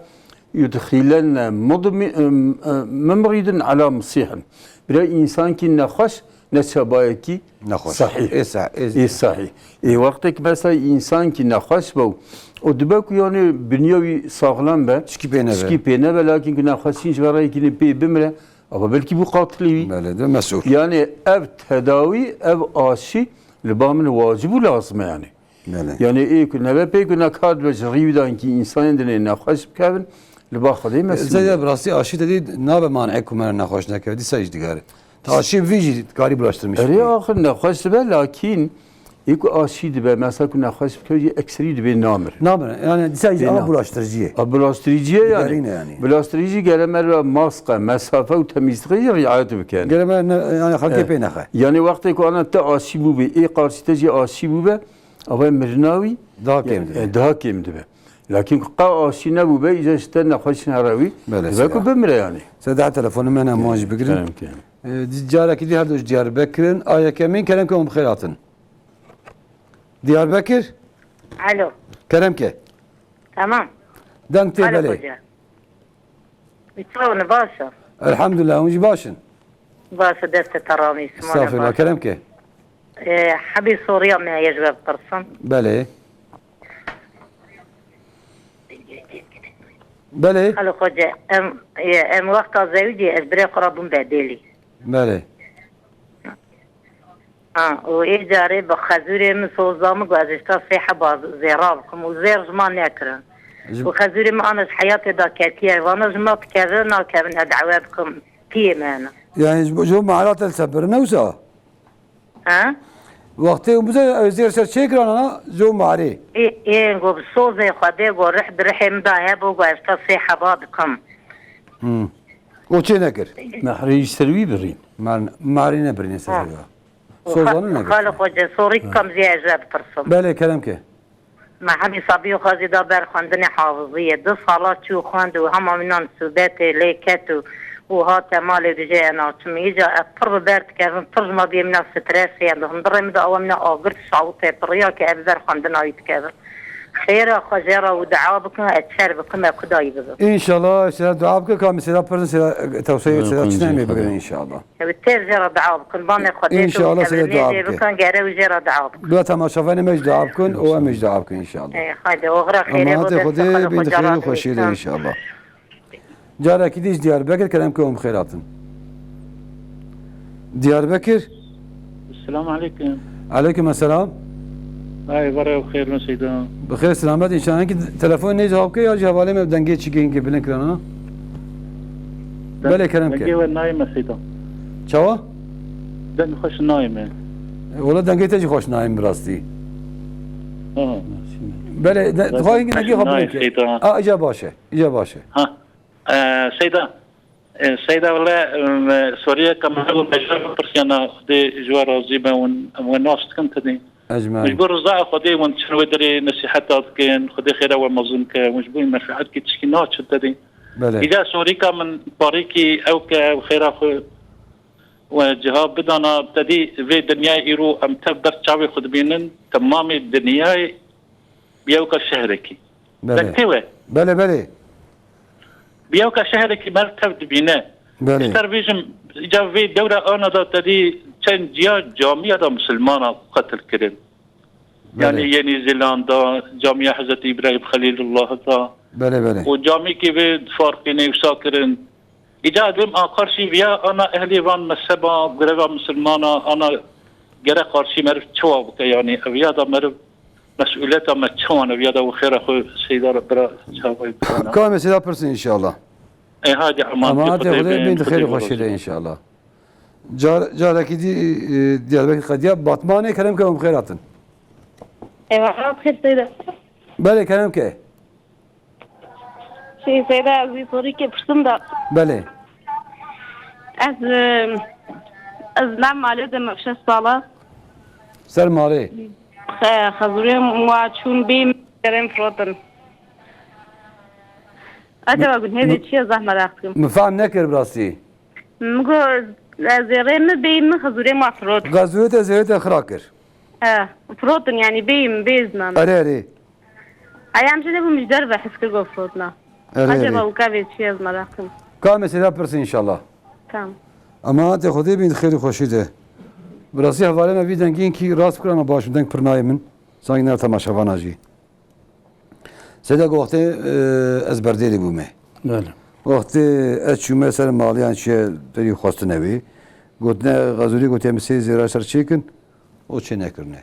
yudxilenne mudmi-, em, em, mimridin ala musihin. Bira însan ki nexweş ne çabayekî Nexweş. Sahîh. Ê sa-, ê Ê sahîh. Ê wextek mesela însan ki nexweş be û dibe ku yani binya wî saxlem be, Tişkî pê nebe. Tişkî pê nebe, lakin ku nexweşîn ji vera yekî pê bimre, ama belkî bû qatilî wî. Belê, de mesûl. Yani ev tedawî, ev aşî li ba min wacib û lazim e yani. Belê. Yani ê ku nebe pê ku nekar dibe ji rî wî de hinkî însanên dinê nexweş bikevin, li ba Xwedê mesûl Zeyde e. Bi rastî aşî te dî nabe manê ku me nexweş nekeve, dîsa jî digere. Te aşî vî jî karî bulaştirmiş Erê bî. Axir nexweş dibe, lakin ê ku aşî dibe, mesela ku nexweş bikeve jî ekserî dibe namir. Namir, yani dîsa jî Bê a nam. Bulaştırıcı ye. A bulaştırıcı ye yani. Digerîne yani. Bulaştırıcı gere merve maske, mesafe û temizliğe jî riayet bike yani. Gere me ne, yani xelkê Evet. Pê nexe. Yani wextê ku ana te aşî bûbe, ê qarşî te jî aşî bûbe, ava mirina wî Daha kêm dibe. E, daha kêm dibe. Lakin ku qe asî nebûbe, îca ji te nexweşîn here wî, Belê, dibe ku sera. Bimire yanî. Sera daha telefonê me ne, wan jî bigirin. Kerem ke. Ee, di-, carekî dî her du ji Diyarbekir in. A yekemîn, kerem ke hûn bi xêr hatin. Diyarbekir? Alo. Kerem ke. Tamam. Deng tê Alo belê. Hoca. Çawa ne, baş e? Elhamdulillah, hûn jî baş in. Baş e, destê te ramî, sima ne Estağfirullah, baş e. Kerem ke. Ee, hebî soruya me ye ji we bipirsim. Belê. Belê. Xalo Xoce, em, e, em wexta zewicî ez birê xwe re bûm bedêlî. Belê. Ha, û ê carê bi xezûrê min soza min got ez ji te sê heba zêra bikim û zêr ji ma nekirin. Ji Û xezûrê min ana ji heyatê de ketiye. Vana ji ma dikevin, nakevin, ez dawe bikim. Piyê me ne. Yani ji bo, ji bo mehra te li ser birin ne wisa? Ha? Wextê hûn bize ew zêr ser çêkiran ana ji bo mehrê. Ê, ê, go bi sozê Xwedê, go rih bi rihê min de hebû, go ez te sê heba dikim. Hmm. O çê nekir? Mehrê ji ser wî birîn. Mer-, mehrê nebirîne ser Ha. Û Sozanî xa-, nekir. Xalê Xoce, sorî Ha. kam zî ez ji we bipirsim. Belê, kerem ke. Me hemî sabî û xwezî da ber xwendinê hafiziyê. Du sala çû xwend û hema minan sûbetê lê ket û, û hate malê dije ez naçim. Îca ez pir bi ber dikevim, pir ji ma biyê mina stresê ye. Di hundirê min de awa mina agir dişawite piriya ke ez bi ber xwendina wî dikevim. Xêra xwe jê re û dua bikin, ez çer bikim, ez kudayî bibim. Înşallah, sera dua bike, ka min sera pirin, sera tewseyê, sera çinê mê bigirin înşallah. Ew têr jê re dua bikin. Banê Xwedê tu Înşallah sera dua bike. Bikin, gere û jê re dua bikin. Bila temaşevanê me jî dua bikin û em jî dua bikin înşallah. Ê, haydi, oxira xêrê Emanetê bo Xwedê dest bin di xêr û xweşî de înşallah. Carekî dî ji Diyarbekir, kerem ke hûn bi xêr hatin. Diyarbekir. Selamun aleyküm. Aleyküm selam. Ay, vere xêr me Seyda. Bi xêr selamet înşallah. Hinkî telefon nê cewab ke ya jî hevalê me dengê çi ke hinkî bilind kirana? Belê, kerem ke. Dengê we nayê me Seyda. Çawa? Deng xweş nayê me. E, wela dengê te jî xweş nayê min bi rastî. Ha. Belê, de, dixwayî dengê xwe bilind ke. Seyda. A, îca baş e. Îca baş e. Ha. E, Seyda. E, Seyda, wele, em, soriyeke me hebû, me ji we bipirsiya, na Xwedê ji we razî be, hûn, em we nas dikin tedî. Ecmaîn. Ji bo rizaya Xwedê hûn çin wê derê nesîheta dikin, Xwedê xêra we mezin ke, hûn ji bo menfeetkî tişkî naçin tedî. Belê. Îca sorîka min parîkî ew ke ew xêra xwe we ciha bidana, tedî vê dinyayê îro em tev ber çavê xwe dibînin, temamê dinyayê bi ewka şehrekî. Belê. Deng tê we? Belê, belê. Bi ewka şehrekî meriv tev dibîne. Belê. Ji ser vê jî îca vê dewra ana da tedî çend ciya camiya da misilmana qetil kirin. Belê. Yani Yenî Zelanda, camiya Hezretî Îbrahîm Xelîlullah da. Belê, belê. Û camîkê vê farqî nêwsa kirin. Îca dibêm a qarşî viya ana ehlê van mezheba, greva misilmana, ana gere qarşî meriv çawa bike, yani ev ya da meriv mesûliyeta me çawa ne, ev ya da û xêra xwe Seyda re bira çawa bikana. Ka em ê Seyda pirsin înşallah. E, hadi aman, Aman Xwedê bin, bin di xêr û xweşî de înşallah. Car, carekî dî, e, Diyarbekir qediya Batmanê, kerem ke em xêr hatin. Eyvallah, xêr Seyda. Belê, kerem ke. Şey, Seyda, ez bir soru ki pirsim da. Belê. Ez, e, ez nav malê de me şeş sala. Ser malê. Xe-, xezûrê wa çûn bîm, kerem firotin. Acaba gunhê vê çi ye, zehmet axtim. Min fehm nekir bi rastî. Min got, ez zêrê min bêyî min xezûrê ma firot. Xezûrê te zêrê te xira kir. He, firotin yani bêyî min bêznan. Erê, erê. Ay em jî nebû min ji derve his kir got firotna. Erê, Acaba erê. Wika vê çi ye ez meraq kim. Ka em ê Seyda pirsin înşallah. Tamam. Emanetê Xwedê bin xêr û xweşî de. Bi rastî hevalê me vî dengîn kî rast bikir ama baş deng pir nayê min. Sanki ne temaşevana jî. Seyda, wextê, e, ez berdêlî bûme. Belê. Wextê ez çûme ser maliyan çiye derî xwestine wê. Gotine, Xezûrî gotiye, min sê zêra ser çêkin, o çê nekirine.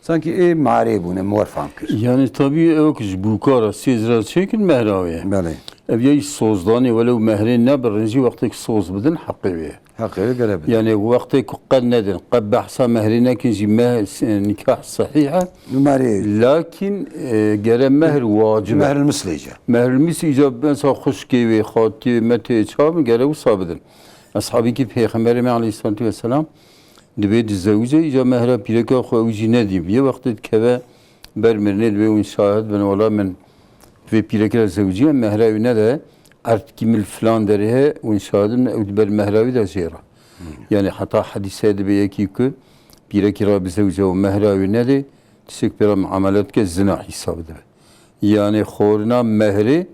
Sankî ê marê bûne, min wer fam kir. Yani tabî ew ki ji bûkara sê zêra çêkin mehra wê ye. Belê. Ev ya jî sozdanê, welew mehrê nebirin jî wextê ki soz bidin heqê wê ye. Heqê wê gere bidin. Yani wextê ku qe nedin, qe behsa mehrê nekin jî meh-, s-, nikah sehîh e. Numarê. Lakin, e, gere mehr wacib e. Mehril mislê jî. Mehril mislê îca mesela xwişkê wê, xatiyê wê, metê çawa bin, gere wisa bidin. Eshabî ki Pêxemberê me aleyhissalatu vesselam dibê dizewije, îca mehra pîreka xwe ew jî nedî. Yê wextê dikeve ber mirinê dibê hûn şahid bin, wela min vê pîrekê re zewciye, mehra wî nede, erdkî min li filan derê heye, hûn şahid in, ew di ber mehra wî de jê re. Yani heta hedîse dibe yekî ku pîrekî re bizewce û mehra wî nedê, tiştek pê re muamele dike, zina hîsab dibe. Yani xorina mehrê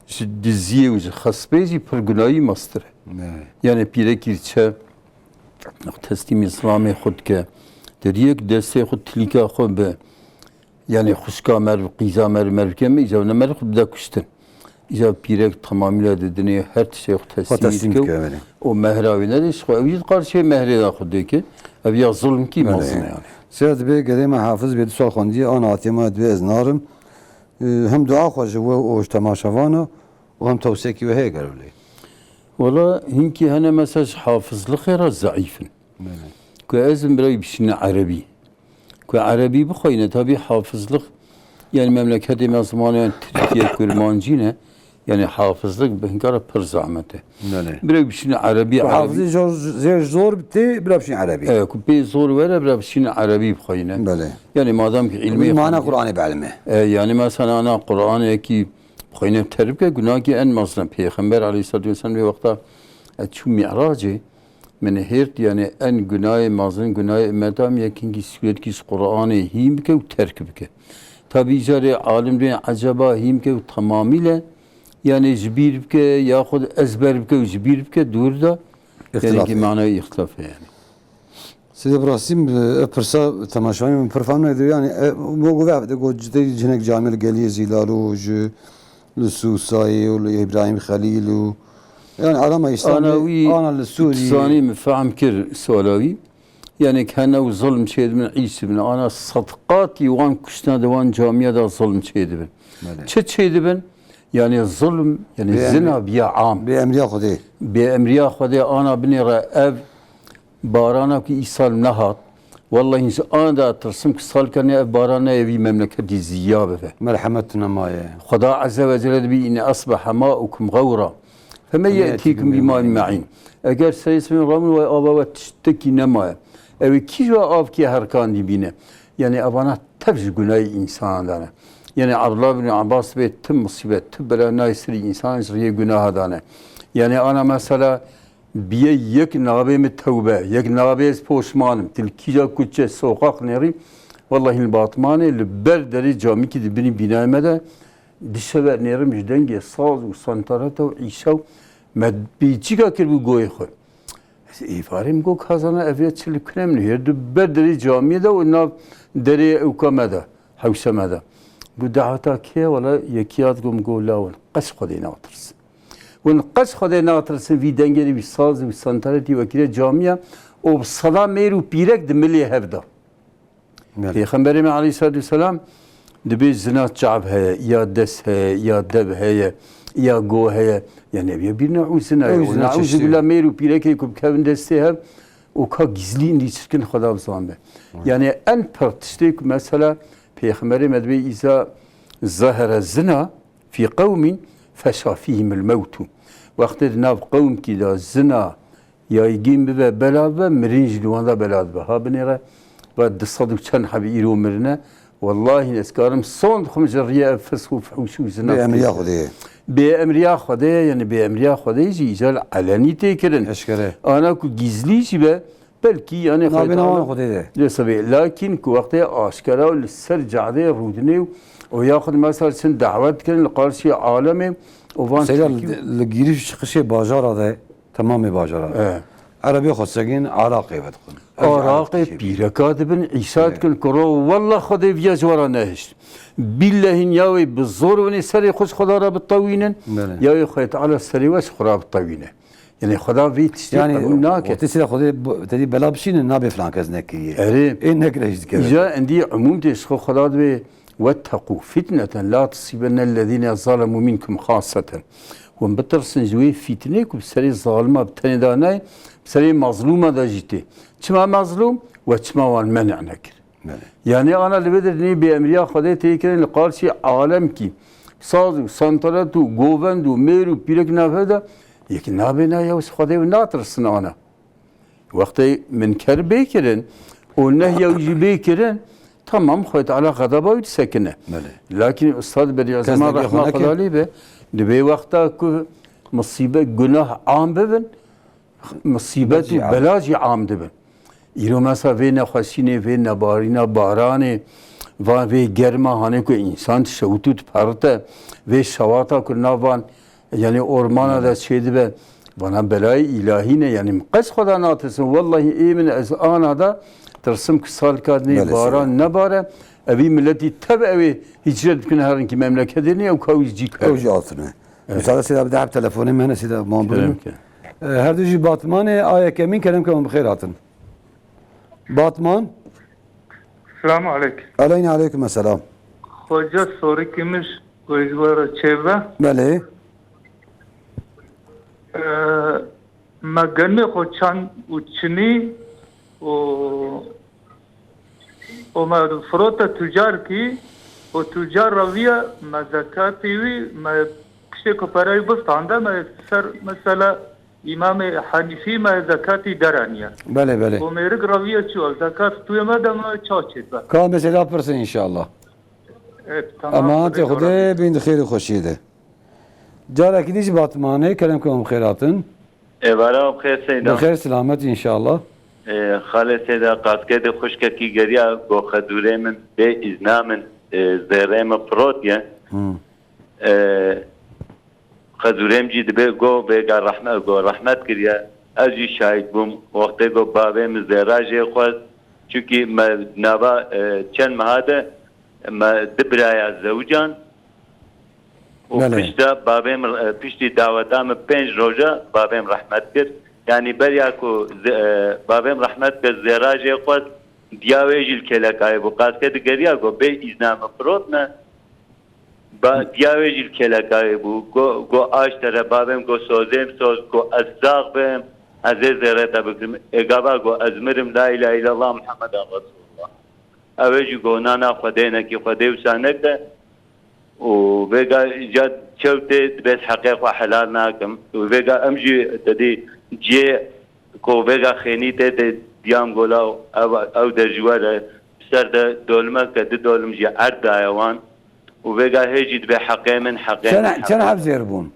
ji diziyê û ji xespê jî pir gunahî mestir e. Evet. Yani pîrekî çe teslîmî zilamê xwe dike, deriyek destê xwe tilîka xwe bi, yani xwişka meriv, qîza meriv, merivke me, îca ne meriv xwe bide kuştin. Îca pîrek temamîle didinê her tiştê xwe Xwe teslîmî teslîm dike û dike, belê. û mehra wî nedê, ji xwe ew jî di qarşê mehrê de xwe dike. Ev ya zulmkî Belê. mezin e yani. Sira dibê gedê me Hafiz bê du sal xwendiye, ana hatiye me dibê ez narim. Ee, hem dua xwe ji we û ji temaşevana û hem tewsekî we heye gelo lê? Wala hinkî hene mesela ji hafizlixê re zeîf in. Belê. Ku ez in birayî bişîne erebî. Ku erebî bixweyne, tabî hafizlix, yani memleketê me zimanê Tirkiye, Kurmancî ne, yani hafizlik bi hinkara pir zahmet e. Belê. Birayî bişîne erebî, Ku erebî. hafizî zor, zêr zor tê, bira bişîne erebî. E, ku pê zor were, bira bişîne erebî bixweyne. Belê. Yani madem ki ilmê Mana xwendî- Qur'anê bielime. E, yani mesela ana Qur'anekî bixweyne terk bike, gunahekî en mezin e. Pêxember aleyhissalatu vesselam vê wexta ez çû Mi'racê, min hêrt, yani en gunahê mezin, gunahê ummeta min yekî sûretkî ji Qur'anê hîn bike û terk bike. Tabî îcarê alim dê eceba hîn bike û temamîle, yani ji bîr bike, yaxud ezber bike û ji bîr bike, dûr da, yani Îxtilaf ki e. manayê îxtilaf e yani. Seyda Brasîm, ev pirsa temaşevanê min pir fehm nedibe. Yani, e, bo gove de got, citê cinek camê li Geliyê Zîlal û ji li Sûsayê û li Îbrahîm Xelîl û, yani, alama Îslamê, Ana wî ana li Sûriyê. Zanî min fehm kir suala wî. Yani, hene û zulm çêdibin, îş dibin. Ana sedqatî wan kuştina de wan camiya de zulm çêdibin. Belê. Çi çêdibin? Yani, zulm, yani, Bê emri- zina biya am. Bê emriya Xwedê. Bê emriya Xwedê ana binêre ev Barana ku îsal nehat, wellahî ji an de tirsim ku salkanê ev baran neyê vî memleketî ziya bibe. Merhemet nemaye. Xweda Azze ve Celle dibî, "În esbehe ma'ukum gawra, femen ye'tîkum bima'in me'în." Eger serê sibê ramin we ava we tiştekî nemaye. Ew ê kî ji we avkê herkandî bîne? Yani evana tev ji gunahê însanan de ne. Yani Abdullah bin Abbas bê tu musîbet, tu bela nayê serî însanan ji riyê gunaha de ne. Yani ana mesela Biye yek nabê min tewbe, yek nabê ez poşman im. Til kîja kuçe soqaq nêrî, wellahî li Batmanê li ber derê camîkî di binî bînayê me de dişeve nêrim ji dengê saz û santareta û îşa û me bîçîka kiribû goyê xwe. Ez êvarê min got, "Kazana ev ya çi li kune min hêr di ber derê camiyê de û nav derê ewka me de, hewşe me de." Got, "Daweta kê ye?" Wela yekî ya digot, min got, "Lawin, qet ji Xwedê natirsin." Hûn qet Xwedê natirsin, vî dengê de, vî saz û santaletî wekî de camiya û bi seda mêr û pîrek di milê hev de. Belê. Pêxemberê me aleyhissalatu vesselam dibê zina çav heye, ya dest heye, ya dev heye, ya go heye. Yani ev yê bîr ne'ûz zina ye. Ew zina çeştê. Ne'ûzubillah, mêr û pîrekê ku bikevin destê hev û ka gizlî indî çirkin Xweda bizanbe. Evet. Yani en pir tiştê ku mesela Pêxemberê me dibê îza zahere zina, fî qewmîn feşa fîhimil mewtu. Wextê di nav qewmkî de zina yaygîn bibe, bela bibe, mirin jî li wan de bela dibe. Ha binêre ve du sed û çend hebî îro mirine. Wellahî ez karim sond xwe ji riyê ev fisk û fuhûş û zina Bê emriya têkir. Xwedê ye. Bê emriya Xwedê ye, yani bê emriya Xwedê jî îcar elenî tê kirin. Eşkere. Ana ku gizlî jî be, Belkî, yani, Nabê Xwedê nawan Teala Xwedê de. Lê sebê, lakin ku wextê aşkera û li ser cadeyê rûdinê û, û yaxud mesela çin dawet dikirin li qarşî alemê û van Seyda, çekî û li, li giriş çıkışê bajara de, temamê bajara de. Evet. Erebê xwe segin, araqê vedixwin. Araqê pîreka dibin, îşa dikin, kuro, wallah Xwedê viya ji we re nehişt. Billehîn ya wê bi zor winê serê xwe ji Xweda re bitewînin, Belê. ya wê Xwedê Teala serê we ji xwe re bitewîne. Yani Xweda vê tiştê Yani, qebûl nake. Wextê sira Xwedê bu-, te dî bela bişîne, nabê filan kes nekiriye. Erê. Ê nekire jî dikeve. Îca endî umûm tê ji xwe Xweda dibê, "Wetteqû fitneten la tusîbennellezîne zalemû minkum xasseten." Hûn bitirsin ji wê fîtinê ku bi serê zalima bi tenê de nayê, bi serê mazlûma de jî tê. Çima mazlûm? We çima wan men'a nekir? Belê. Yani ana li vê de nê bêemriya Xwedê tê kirin li qarşî alemkî saz û santalet û govend û mêr û pîrek navê de yekî nabêna ya wis Xwedê û natirsin ana. Wextê minker bê kirin û nehya wî jî bê kirin, Tamam, Xwedê Teala xedaba wî disekine. Belê. Lakin Ustad Bediüzzeman, rehma Xwedê lê be, di vê wexta ku musîbet, gunah am bibin, musîbet û bela jî am dibin. Îro mesela vê nexweşînê, vê nebarîna baranê, van vê germa hanê ku însan dişewit û diperite, vê şewata ku nav van, yanî ormana de çêdibe, vana belayê îlahî ne, yanî min qet Xweda natirsim. Wellahî ê min ez ana da tirsim ku salika dinê baran nebare, evî miletî tev ew ê hicret bikin herinkî memleketê nê ew ka wî cî kare. Ew jî hatine. Misale sêda bide heb telefonê me hene sêda man birin. Kerem ke. E, her du jî Batmanê, a yekemîn kerem ke hûn bi xêr hatin. Batman. Selamu aleykum. Aleyna aleykum selam. Xoca sorikî min ji we re çêbe. Belê. E, me genmê xwe çand û çinî û û me firote tucarkî û tucar reviye me zekatî wî me piştê ku pereyê bistande me ser mesela Îmamê Henîfî me zekatî deraniye. Belê, belê. Û mêrik reviye çû, ev zekat stûyê me de me ça çêdibe. Ka mesela pirsin înşallah. Evet, tamam. Emanetê Xwedê bin di xêr û xweşiyê de. Carekî dî ji Batmanê, kerem ke hûn bi xêr hatin. Êvara bi xêr Seyda. Bi xêr selamet înşallah. Ê, xalê Seyda, qaskedê xwişkekî geriya go xedûrê min bê îzna min, ê, zêrê min firotiye. Hmm. Ê, Xezûrê min jî dibê go vêga rehme-, go rehmet kiriye. Ez jî şahid bûm. Wextê go bavê min zêra jê xwest. Çunkî me nava, e, çend meha de me du biraya zewican. Û pişta bavê min, e, piştî daweta min pênc roja bavê min rehmet kir. Yanî beriya ku ze-, e, bavê min rehmet kir zêra jê xwest, diya wê jî li kêlekayê bû. Qaskedê digeriya go bê îzna min firotne. Ba, diya wê jî li kêlekayê bû. Go, go aş tere bavêm, go sozêm soz, go ez zax bim, ez ê zêrê te bikim. Ê gava go ez mirim, la îlahe îllallah Muhammeden Resulullah. Ew ê jî go nana Xwedê nekî, Xwedê wisa neke. Û vêga ja çew tê dibê heqê xwe helal nakim. Û vêga em jî te dî cihê ku vêga xênî tê tê diyam gola ew, ew der ji we re ser de dolimek ke du dolim jî erd daye wan. Û vêga hê jî dibê heqê min, heqê min, Çend, çend heb zêr bûn?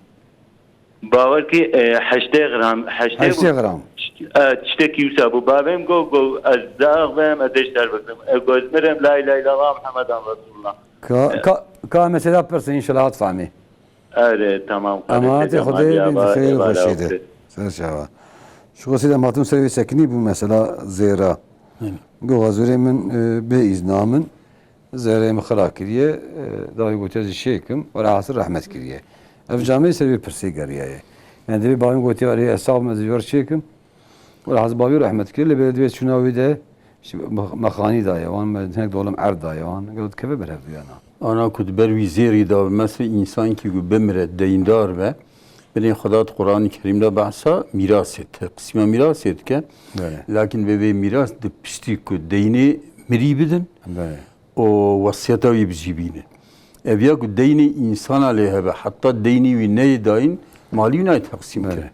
Bawer kî, e, heştê gram, heştê Heştê bûn. Gram. Tişt-, e, tiştekî wisa bû. Bavêm got, got, ez zax bim, ez ê ji te re bikim. E, got, ez mirim, la îlahe îllallah Muhammeden Resulullah. Ka, E, ka, ka mesela pirsin, înşallah hat fehmî. Erê, tamam, Emanetê Xwedê bin, xêr û xweşiyê de. Ser çava. Ji xwe sîdem hatim ser wê sekinî bû mesela zêra. Go xezûrê min, e, bê îzna min, zêrê min xira kiriye, e, dawî gotiye ez jî çêkim, wela hasil rehmet kiriye. Ev camê ser wê pirsê geriyaye. Yani divê bavê min gotiye, erê, ez sax bim, ez jî wer çêkim. Wela hasil bavê rehmet kiriye, lê belê divê çûna wî de Ji me-, mexanî daye wan, me hinek dolim erd daye wan. Gelo dikeve ber hevduyana. Ana ku di ber wî zêrî de, mesela însankî ku bimire, deyndar be, binê Xweda di Quranê Kerîm de behsa mîrasê, teqsîma mîrasê dike. Belê. Lakin vê, vê mîras di piştî ku deynê mirî bidin, Belê. û wesiyeta wî bi cî bînin. Ev ya ku deynê însana lê hebe, heta deynê wî neyê dayîn, malî wî nayê teqsîm Belê. kirin.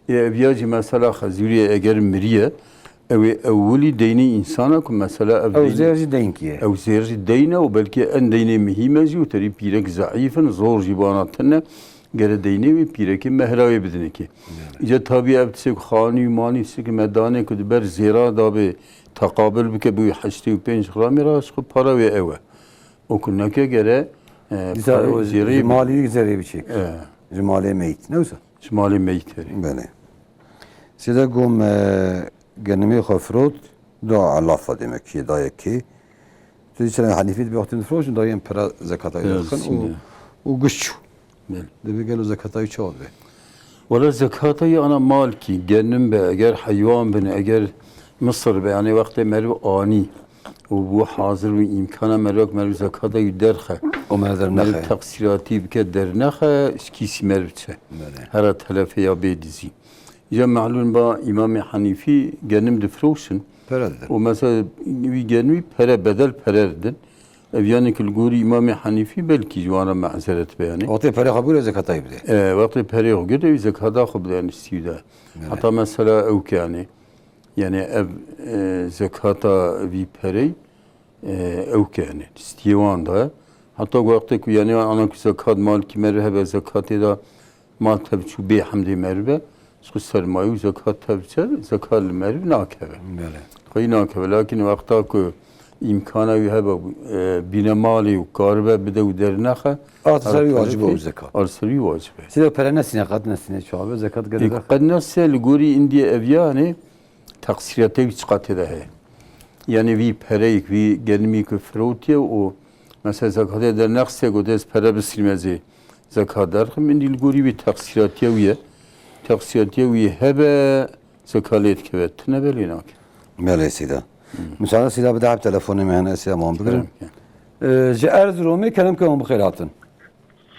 Ê ev ya jî mesela xezûrê eger miriye, ew ê ewilî deynê însana ku mesela ev Ew deyn, zêr jî deynkî ye. ew zêr jî deyn e û belkî en deynê mihîm e jî û terî pîrek zeîf in, zor jî bana tune, gere deynê wî pîrekê mehra wê bidinekê. Belê. Îca tabî ev tiştê ku xanî û manî tiştê ku me danê ku di ber zêra da bê teqabil bike bi wî heştê û pênc gramî ra ji xwe para wê ew e. Û ku neke gere, e, Dîsa para o zêrê ji bi- malî wî zerê biçêk. E. Ji malê meyît. Ne wisa? Ji malê meyît herî. Belê. Sêde gom, e, genimê xwe firot, da elafa demek ki dayekê. Tu dî çene Henîfî dibe wextên difiroşin, dayên pira zekata Pira dixin û, zîne. û guş çû. Belê. Dibê gelo zekata wî çawa dibe? Wela zekata yî ana mal kî, genim be, eger heywan bin, eger misir be, yani wextê meriv anî û bû hazir û îmkana meriv, meriv zekata wî derxe. O meriv dernexe. Meriv teqsîratî bike dernexe, ji kîsî meriv çe. Belê. Hera telefeya bê dizî. Îca melûm ba Îmamê Henîfî genim difiroşin. Pere didin. Û mesela wî genimî pere, bedel pere didin. Ev yani ki li gorî Îmamê Henîfî belkî ji wan re mezeret be yani. Wextê perê xwe bûre zekatayî bide. E, wextê perê xwe girde wî zekata xwe bide yani stî de. Evet. Heta mesela ew ki yani. Yani ev, e, zekata vî perey e, ew ke, yani, stiyê wan da. Heta wextê ku, yani, ana ku zekat malkî meriv hebe, zekatê da mal tev çû bê hemdê merive, ji xwe sermayê û zekat tev çe, zekat li meriv nakeve. Belê. Xweyî nakeve. Lakin wexta ku îmkana wî hebe, e, bîne malê û karibe bide û dernexe, Ata ser wî wacib e û zekat. Ar ser wî wacib e. Sêda pere nesîne, qet nesîne, çawa be, zekat Ê, gerek e. Qet nesîne, li gorî indiyê eviyanê teqsîriyatê wî çiqa tê de heye. Yani vî pereyek, vî genimî ku firotiye û mesela zekatê de nexse ku dest pere bisînme zê zekat derxim, indî li gorî vî teqsîratiye wî ye. Teqsîratiye wî hebe zekat lê dikeve, tune be lê nake. Belê sîda. Misale sîda bide hep telefonê me hene, sîda wan bigirin. Kerem ke. Ee, ji Erzurumê kerem ke hûn bi xêr hatin.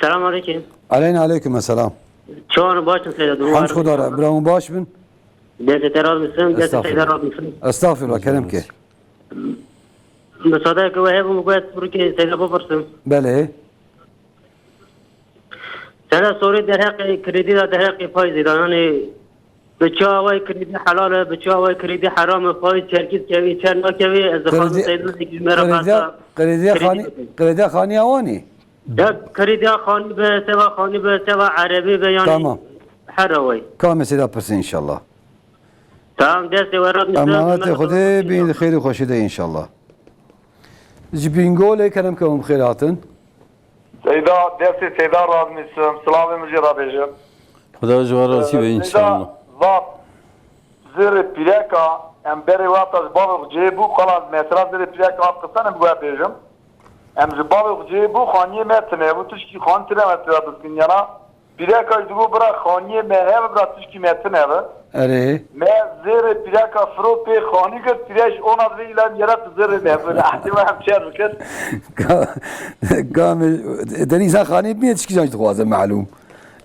Selam aleyküm. Aleyna aleyküm selam. Çawan baş in seyda, durum Hemd var. Xwedar e, bira hûn baş bin. Destê te razmisin, destê Estağfurullah. Seyda razmisin. Estağfurullah, kerem ke. Müsaade ki ve hep bu kadar ki seyda bapırsın. Belê. Seyda soru derheqê kredi da, derheqê faizê da, yani bi çi awayî kredi helal e, bi çi awayî kredi heram e, faiz çerkîz kevî, çer nakevî, ez dixwazim Kredi, seyda ki ji me re krediya, behsa krediya kredi xanî, bikin. Krediya xanî awanî? Ya krediya xanî be, seva xanî be, seva erebî be, yani Tamam. Her awayî. Ka mesele pirsî inşallah. Tamam, destê we rat Emanetê Xwedê bîn xêr û xweşî de inşallah. Ji Bîngolê kerem ke hûn bi xêr hatin. Seyda, destê Seyda razmîsim, silavê min jê re bêjim. Xuda ji we razî be Ee, inşallah. Seyda, zaf zêrê pîreka, em berê wexta ji bavê xwe cihê bû, xwelas mesela zêrê pîreka hat qisan em we bêjim. Em ji bavê xwe cihê bû, xaniyê me tine bû, tişkî xan tine me tira biskinyana. Pîreka jî digot, bira xaniyê me hebe, bira tişkî me tine be. Erê. Me zêrê pîreka firo pê xanî kir, pîre ji ona vê îla yere tu zêrê me bire. Ehdê me hem çer bikir. Ka-, ka me, tenê însan xaniyê bimîne tişkî can jî dixwaze, melûm.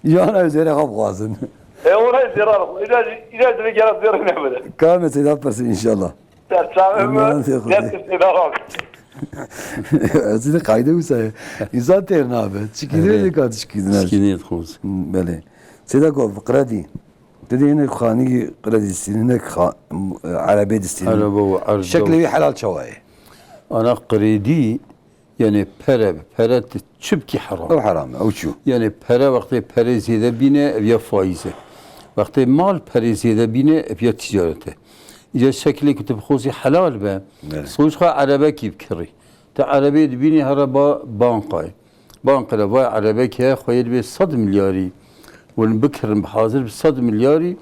Ji ana zêrê xwe bixwazin. E, ona zêra bixwe. Îra jî, îra jî vê gera zêrê me bire. Ka me seyda pirsin inşallah. Serçavê Aman min, Xwedê. Destê seyda bak. Ez de qayde wisa ye. Însan têr nabe. Çikî Evet. Dibê ka tişkî dine. Tişkî nêt xwez. Belê. Seyda ku kredî. Didê hinek xanî kredî distînin, hinek xa-, erebê distînin. Erebe û erdo. Şeklê wî helal çawa ye? Ana kredî, yani pere, pere tu çi bikî heram. Ew heram e, ew çû. Yani pere wextê pere zêde bîne, ev ya faiz e. Wextê mal pere zêde bîne, ev ya ticaret e. Îca şeklê ku tu bixwazî helal be, Evet. Sonuç xwe erebekî bikirî. Tu erebê dibînî here ba bankayê. Banka re vay erebek heye, xweyê divê sed milyarî hûn bikirin, bi hazir bi sed milyarî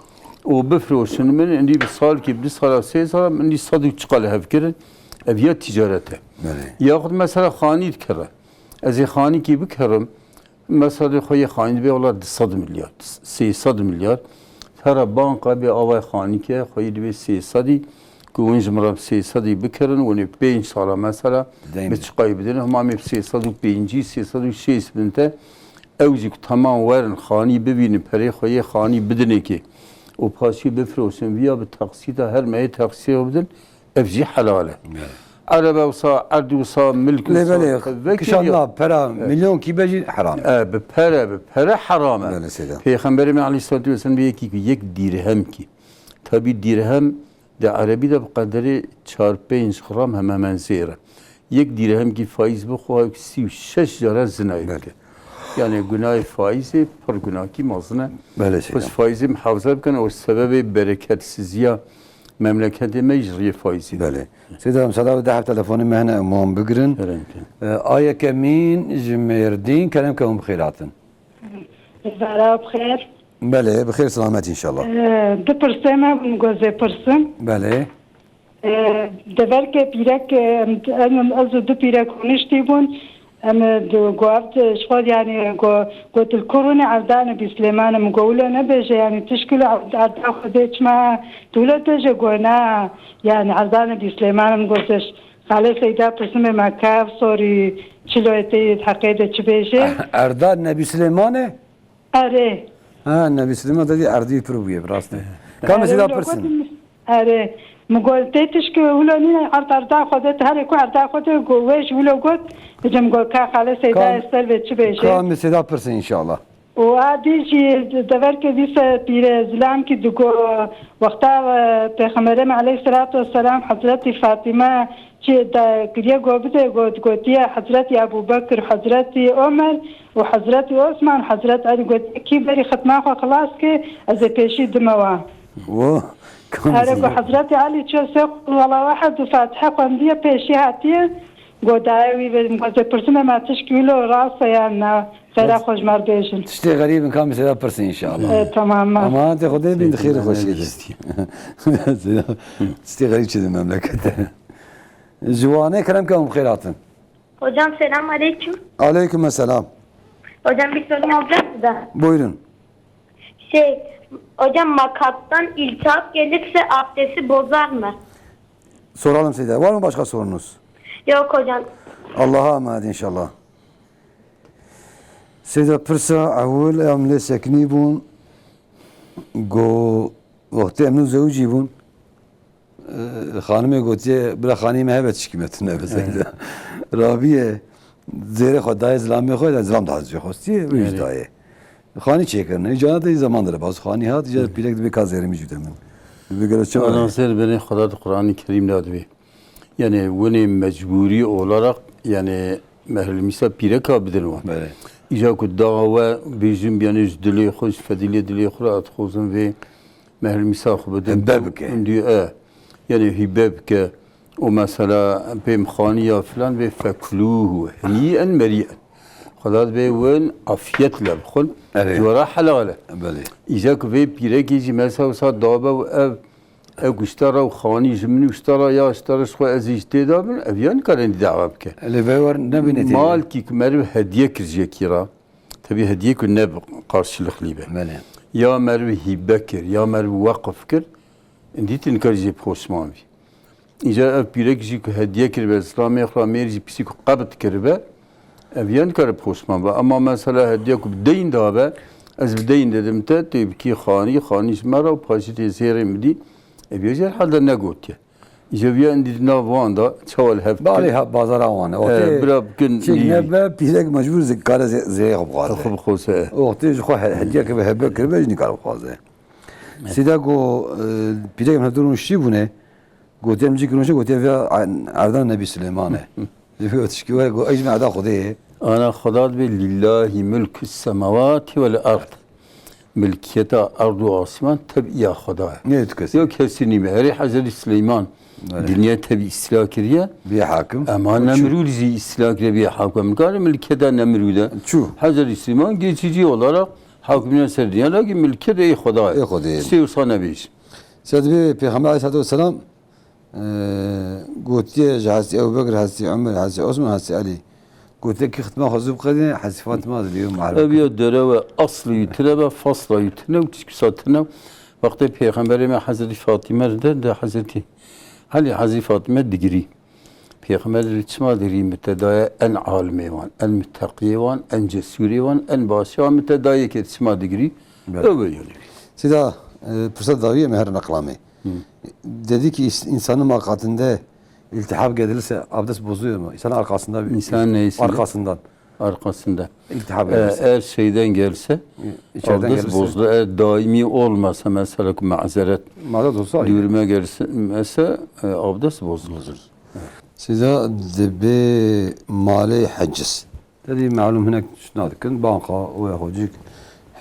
û bifroşin min, indî bi salkî, bi du sala, sê sala min indî sed û çiqa li hev kirin. Ev ya ticaret e. Belê. Yaxud mesela xanî dikire. Ez ê xanîkî bikirim, mesela xweyê xanî dibê wela du sed milyar, sê sed milyar. Here banka bê avay xanîke, xweyê divê sê sedî, ku hûn ji min re sê sedî bikirin, hûn ê pênc sala mesela Deyn bi be. Çiqayî bidin, hema em ê bi sê sed û pêncî, sê sed û şêst bin te, ew jî ku temam werin, xanî bibînin, perê xwe yê xanî bidinê kê û paşî bifroşin, viya bi teqsîta her mehê teqsîtê xwe bidin, ev jî helal e. Evet. Erebe wisa, erd wisa, milk Lê wisa, belê, vekî kişanda ya. Pera Evet. Milyon kî be jî heram e. E, bi pere, bi pere heram e. Belê seyda. Pêxemberê me aleyhissalatu vesselam bê yekî ku yek dîrhem kî, tabî dîrhem di erebî de bi qederê çar pênc gram hemen hemen zêr e. Yek dîrhemkî faîz bixwe, sî û şeş cara zinayê Belê. Dike. Yani gunahê faîzê pir gunahkî mezin e. Belê, Xwest seyda. Faîzê mihafaza bikin, o sebebê bereketsizîya memleketê me ji riyê faîzê. Belê. Seyda, em sada de heft telefonê me hene, em wan bigirin. Kerem ke. E, a yekemîn ji Mêrdîn, kerem ke hûn bi xêr hatin. Zara bi xêr. Belê, bi xêr selamet inşallah. Ee, du pirsê me bûn, go zê pirsim. Belê. Ee, deverke pîrek, em, em, ez û du pîrek hûniştî bûn. Em, e, du, go ev, e, ji xwe, yani, go, go tu li ku rûnê Erdanê Bî Silêman e, min go wilo nebêje, yani, tişkî li Erd-, Erda Xwedê çima tu wilo dibêje, go na, yani, Erdanê Bî Silêman e, min go zê Xalê Seyda pirsimê me, ka ev sorî çiloyê te yê di heqê de çi bêje? Erda Nebî Silêman e? Erê. Ha, Nebî Silêman te dî erdî pir bûye, bi rast e. Ka me Erê, Seyda wilo pirsin. Gotim, erê. Min got, tê tişkî wilo nîne, erd erda xwe de, herê ku erda xwe de, go, wê ji wilo got, ji min got, ka Xalê Seyda Ka, ez ser vê çi bêje? Ka me Seyda pirsin inşallah. Û a dî jî deverkê dîse pîre zilamkî digo, wexta, e, Pêxemberê me aleyhisselatu vesselam Hezretî Fatîme Çi da kiriye go bide, got, gotiye Hezretî Ebû Bekir, Hezretî Omer û Hezretî Osman, Hezret Elî, gotiye kî berî xitma xwe xilas ke, ez ê pêşî dime wan. Wo, Here ku Hezretî Elî ço sê qul wala wehed û Fatihe xwendiye, pêşî hatiye, go daye wî ve, go zê pirsine me tişkî wilo rast e yan na? Xêra xwe ji me re bêjin. Tiştê xerîb in, kamî sêda pirsin înşallah. E, tamam, ma. Emanetê Xwedê bin, xêr xweşiyê de. Tiştê xerîb çi di memlekete. Ji Wanê kerem ke hûn bi xêr hatin. Hocam, selam aleyküm. Aleyküm selam. Hocam, bir sorum olacak da. Buyurun. Şey, hocam, makattan iltihap gelirse abdesti bozar mı? Soralım size. Var mı başka sorunuz? Yok hocam. Allah'a emanet inşallah. Seyda pirsa ewil em lê sekinî bûn, go wextê em nû zewicî bûn, e, xanimê gotiye, "Bira xanî me hebe tişkî me tune be Seyda." Rabiye zêrê xwe dayê zilamê xwe, zilam da hezî xwestiye, wî jî dayê. Xanî çêkirine. Îcana de zaman dire baz xanî hat, îca pîrek dibe ka zêrê min jî de min. Dibe gelo çi Ana ser bêrê Xweda di Qur'anê Kerîm de dibe. Yani winê mecburî olarak, yani mehrûl mîsa pîreka bidin wan. Belê. Îca ku da we bêjin, yani ji dilê xwe, ji fedîlê dilê xwe re dixwazin vê mehrûl mîsa xwe bidin. Hebe bike. Indi e. Yani hîbe bike. O mesela pêm xaniya filan vê fekulûhu henîen merîen. Xweda divê win afiyet le bixwin. Erê. Ji we re helal e. Belê. Îca ku vê pîrekî jî mesela wisa dabe û ev Ew ku ji te re û xanî ji min û ji te re ya ji te re ji xwe ez ê ji tê de bim, ev ya nikare nî dawa bike. Lê vê wer nebîne tê de. Malkî ku meriv hediye kir ji yekî re, tebî hediyê ku ne bi qarşılıklî be. Belê. Ya meriv hîbe kir, ya meriv weqf kir, dîtin nikare jê poşman bî. Îca ev pîrek jî ku hediye kiribe, zilamê xwe mêr jî pisî ku qebit kiribe, ev ya nikare poşman be. Ama mesela hediye ku bi deyn dabe, ez bi deyn dedim te, tê bikî xanî, xanî ji me re û paşê tê zêrê min dî, ev ya jî herhalde negotiye. Îca viya indi di nav wan de, çawa li hev Balê dikin? Ha, bazara wan e. E, Wextê bira bikin çêk nîvî. Nebe, pîrek mecbûr zi-, kare zê-, zêrê xwe bixwaze. Xwe bixwaze, e. Wextê ji xwe he-, hediye kiribe, hebe kiribe, jî nikare bixwaze. Sîda ku, e, pîrek em hevdû rûniştî bûne, gotiye em cî kirûnişe, gotiye vêya erdan Nebî Silêman e. Ji vê tişkî were got, ey ji me erda Xwedê ye. Ana Xweda dibê, "Lillâhi mulkus semawati vel ard." Milkiyeta erd û asman tevî ya Xweda ye. Ne tu kesî? Yok kesî nîme. Herê Hezretî Sileyman Belê. Dinya tevî îstîla kiriye. Bîye hakim. Ema Çû. Nemrûd jî îstîla kiriye, bîye hakim. Em karin milkiyeta Nemrûd e. Çû. Hezretî Sileyman geçici olarak hakimiyet ser dinya, lakin milkiyet ê Xweda ye. Ê Xwedê ye. Sê wisa nebêjin. Sedibê Pêxember aleyhissalatu vesselam Ee, gotiye ji Hezretî Ebu Bekir, Hezretî Omer, Hezretî Osman, Hezretî Elî. Gotiye kî xitma xwe zû biqedîne, Hezretî Fatima zî diyo mehrûm. Ev ya derew e, asli yî tune be, fasla yî tune û tişkî sa tune. Wextê Pêxemberê me Hezretî Fatime de, de Hezretî Elî, Hezretî Fatime digirî. Pêxember li çima digirî, mitedaye en alimê wan, en miteqiyê wan, en cesûrê wan, en başê wan, mitedayê kê çima digirî? Belê. Ew e yani. Sida, e, pirsa dawiye me her neqlamê. Dedi ki, insanın makatında iltihap gelirse abdest bozuyor mu? İnsanın arkasında bir İnsan neyse. Arkasından. Arkasında. İltihap Ee, gelirse. Eğer şeyden gelse, İçeriden abdest gelirse. Bozdu. Eğer daimi olmasa, mesela ki mazeret Mazeret olsa ayrı. Duruma gelmese, e, abdest bozulur. Size dibi mali haciz. Tedî malûm hinek tişt nadikin, banka û ya xwe cîk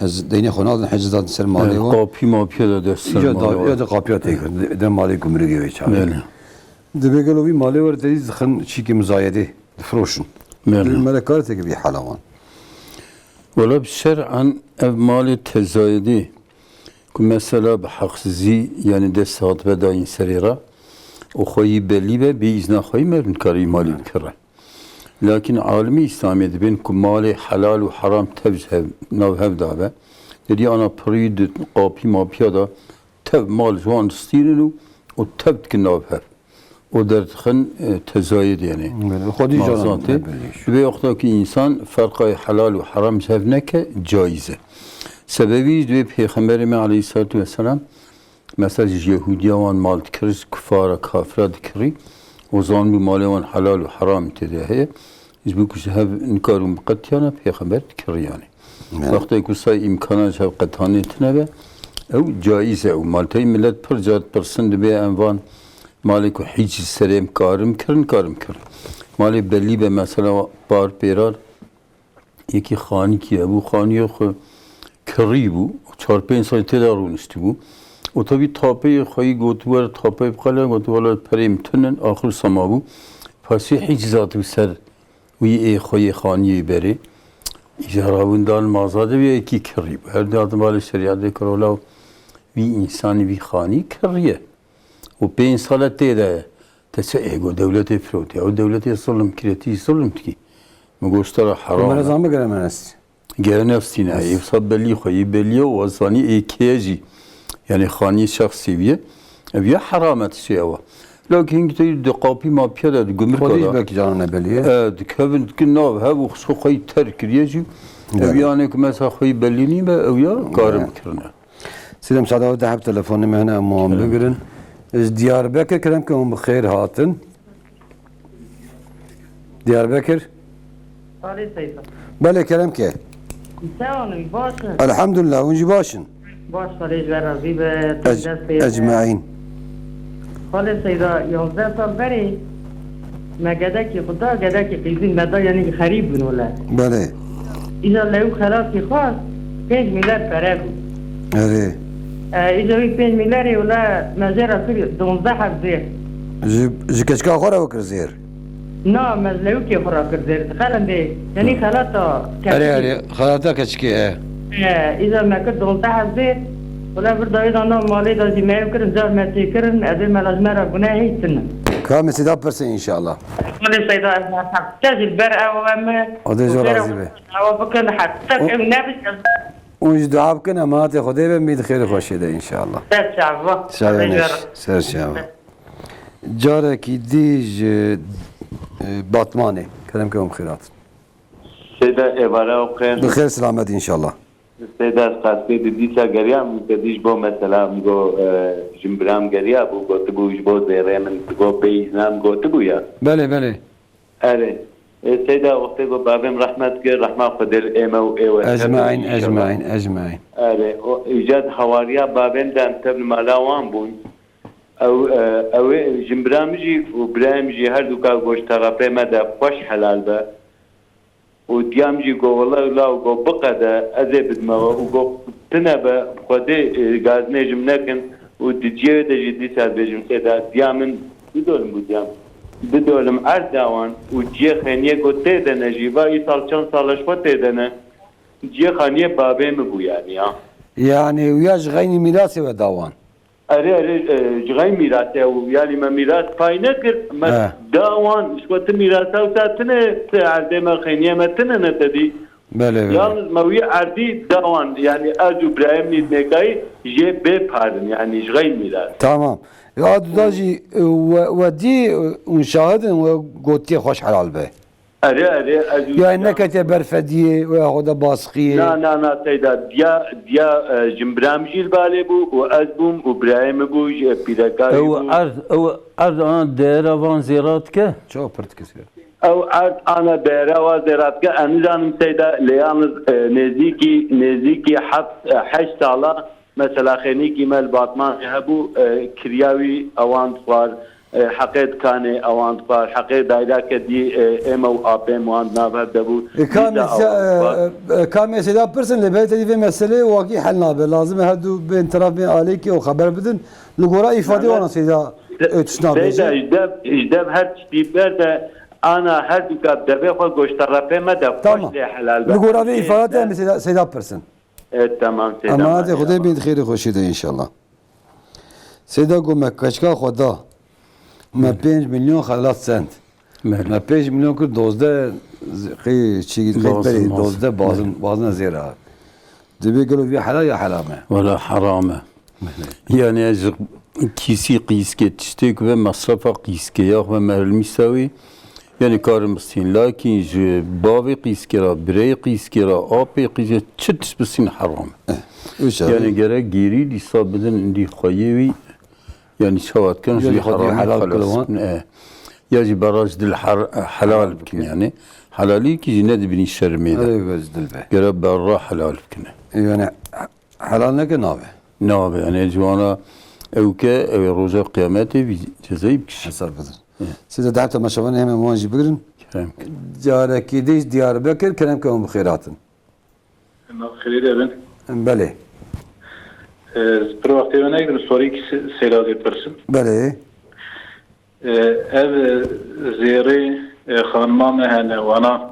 hez-, deynê xwe nadin, heciz dadin ser malê wan. Kapî mapîya de dest ser malê wan. Ya da kapîya tê kirin, de malê gumrûgê wê çaxê. Belê. Dibê gelo vî malê were tedî dixin çîkê muzayedê, difroşin. Belê. Dibê me re kar teke vî hala wan. Wela bi şer'an ev malê tezayedê ku mesela bi heqsizî, yani dest hatibe dayîn serê re û xweyî belî be, bê îzna xweyî meriv nikare vî malê bikire. Lakin alimî Îslamê dibên ku malê helal û heram tev ji hev, nav hev dabe. Dedî ana pirî di qapî mapîya de tev mal ji wan distînin û, û tev dikin nav hev. Û derdixin, e, tezayid yani. Belê, xwedî canan Mazatê. Dibê wexta ku însan ferqayê helal û heram ji hev neke, caiz e. Sebebî jî dibê Pêxemberê me aleyhissalatu vesselam Mesela ji Yehûdiya wan mal dikir, ji kufara, kafira dikirî, û zanibû malê wan helal û heram tê de heye. Ji bo ku ji hev nikarûn biqetiyana, pêxember dikiriyane. Evet. Wextê ku say îmkana ji hev qetanê tine be, ew caiz e. Û malteyî millet pir car dipirsin, dibê em van Malê ku hîç ji serê em karim kirin, karim kirin. Malê belî be mesela par pêrar yekî xanîkî hebû, xaniyê xwe kirî bû, çar pênc salî tê de rûniştî bû. Û tabî tapeyê xweyî got, were tapeyê biqele, got, wele perê min tune, axir sema bû. Pasî hîç zat û ser wî ê xweyê xaniyê berê. Îja rawin dan maza de wî yekî kirî bû. Her du hatin balê şerîetê kir, wela vî însanî vî xanî kirî ye. Û pênc sal e tê de ye. Te çi ê got dewletê firotî? Ew dewletê zulm kirê, tî zulm dikî. Min got ji te re heram e. Mera zan bigire me nestî. Gere nefsî ne. Yes. Yê wisa belî xwe, yê belî ye û ez zanî ê kê ye jî. Yani xanî şexsî wî ye. Ev ya heram e tiştê ew e. Lewkî hingî te di qapî mapîya de, di gumrika Xwedî de. Belkî canan ne belî ye. E, dikevin, dikin nav, hev û xwe xweyî terk kiriye jî. Ev Yani. yani ku mesela xweyî belî nî be, ew ya karim Yani. kirine. Sîdem Sada de heb telefonê me hene em wan Kerem. bigirin. Ji Diyarbekir kerem ke hûn bi xêr hatin. Diyarbekir. Salê Seyda. Belê kerem ke. Sewan wî baş in. Elhamdulillah, hûn jî baş in. Baş salê ji we razî be. Ec-, Destê ecmaîn. Salê Seyda, yanzdeh sal berê me gedekî xwe da, gedekî qîzîn me da, yanî xerîb bûn wele. Belê. Îca lewî xelatî xwest, pênc mîler pere bû. Erê. E, îca wî pênc mîlerê wele me jê re kir donzdeh heb zêr. Ji, ji keçika xwe re we kir zêr? Na, me ji lewikê xwe re kir zêr. Xelendê, yanî xelata Erê, keçikê. erê, xelata keçikê, e. E, îca me kir donzdeh heb zêr. Wele vir dawî da nav malê de jî me ev kirin, car me çêkirin, ez ê me la ji me re gunehê tune. Ka me sêda pirse înşallah. Xwedê Seyda ez ne heft. Te jî li ber ew em Xwedê ji we razî be. Ewa bikin, heta O- ew nebit ez Hûn jî dua bikin, emanetê Xwedê be, mî di xêr û xweşiyê de înşallah. Ser çava. Şayanê Xwedê ser çava. Carekî dî ji, e, Batmanê. Kerem ke hûn bi xêr hatin. Seyda êvara û xêr. Bi xêr selamet înşallah. Seyda ez qasê di dîsa geriya min, te dî ji bo mesela min got, e, jinbira min geriya bû, gotibû ji bo zêrê min, ji bo pê îzna min gotibû ya. Belê, belê. Erê. E, Seyda, wextê ku bavê min rehmet kir, rehma Xwedê li ê me û ê we Ecmaîn, tevî, înşallah. ecmaîn, ecmaîn. Erê, o, îca di hawariya bavê min de em tev li mala wan bûn. Ew, e, ew ê, jinbira min jî û birayê min jî her du ka goştarapê me de xweş helal be. Û diya min jî got, wele law, got, biqede, ez ê bidime we. Û got, tune be, Xwedê, e, gazinê ji min nekin. Û di cihê de jî dîsa dibêjim, Seyda, diya min, bidolim bû diya min. Bidolim erd dawan û cihê xêniyê got, tê de ne jî, va îsal çend sal e ji xwe tê de ne. Cihê xaniyê bavê min bû yani ya. Yani, wiya ji xeynî mîrasê we dawan? Erê, erê, e, ji xeyn mîrasê ew, yanî me mîras pay nekir, me He. da wan, ji xwe ti mîrasa wisa tine, ti erdê me, xeyniyê me tine ne te dî. Belê, belê. Yalnız me wî erdî da wan, yanî ez û birayê min nêkayî jê bê parin, yanî ji xeyn mîras. Tamam. Ya tu da jî, e, we, we dî, e, hûn şahid in, we gotiye xweş helal be. Erê, erê, ez û Yani neketiye ber fediyê û ya xwe de basqiyê. Na, na, na, Seyda, diya, diya, e, jinbira min jî li balê bû û ez bûm û birayê min bû, ji pîreka wî Ew bû. erd, ew erd ana değera van zêra dike? Çok pir dike. Ew erd ana değera van zêra dike. Ez nizanim Seyda, lê yalnız, e, nêzîkî, nêzîkî heft, e, heşt sala Mesela xênîkî me li Batmanê hebû, e, kirya wî ewan dixwar, e, heqê dikanê ewan dixwar, heqê dayrake dî, e, ê me û apê me wan di nav hev de bû. E, ka Dîsa me se-, ewan dixwar. e, e, ka me sêda pirsin, lê belê te dî vê meseleyê wakî hel nabe. Lazim e her du bên teraf bên alêkê û xeber bidin. Li gora îfadê Nane. wana sêda, e, tiştna Seyda, bêje. ji dev, ji dev her tiştî ber de ana her du ka devê xwe goştarepê me de xweş Tamam. lê helal be. Li gora vê Ê, îfadate de- em sêda, sêda pirsin. E, tamam, Seyda, Emanetê Xwedê maşallah. Bên di xêrê xweşî de înşallah. Seyda got me keçika xwe da. Me Belê. pênc milyon xelat send. Belê. Me pênc milyon kir dozdeh z-, qey çî qey Bazin, perê bazin. dozdeh bazin, Belê. bazin zêra. Dibê gelo vî helal ya heram e? Wela heram e. Belê. Yani ez kîsî qîskê tiştê ku ve mesrefa qîskê ya xwe me hilmîsa wî. Yani karin bistîn, lakin ji bavê qîskê re, bireyê qîskê re, apê qîskê, çi tişt bistîn heram. Eh, wisa Yani wî. gerek gêrî dîsa bidin indî xweyê wî, yani çawa dikin, Ya ji jî xwe dî heramî helal xelas kilo wan. bikin, eh. Ya jî beraj dil her-, helal bikin yani. Helalî ki jî nedibînî şermê de. Erê, bez dil be. Gere berra helal bikine. Yani Helal neke nabe. Nabe, yani ciwana Ew ke ew ê roja qiyametê vî cezayî bikişî. Hesab bidin. Hı. Siz de daima temaşevanê hemen wan jî bigirin. Kerem. Carekî dî ji Diyarbekir, kerem ke hûn bi xêr hatin. Nav xêrê de bin. Belê. Ee, pir wextê we negirin, sorî ki se-, seyra zê pirsin. Belê. Ee, ev, e, zêrê, e, xanima me hene, wana,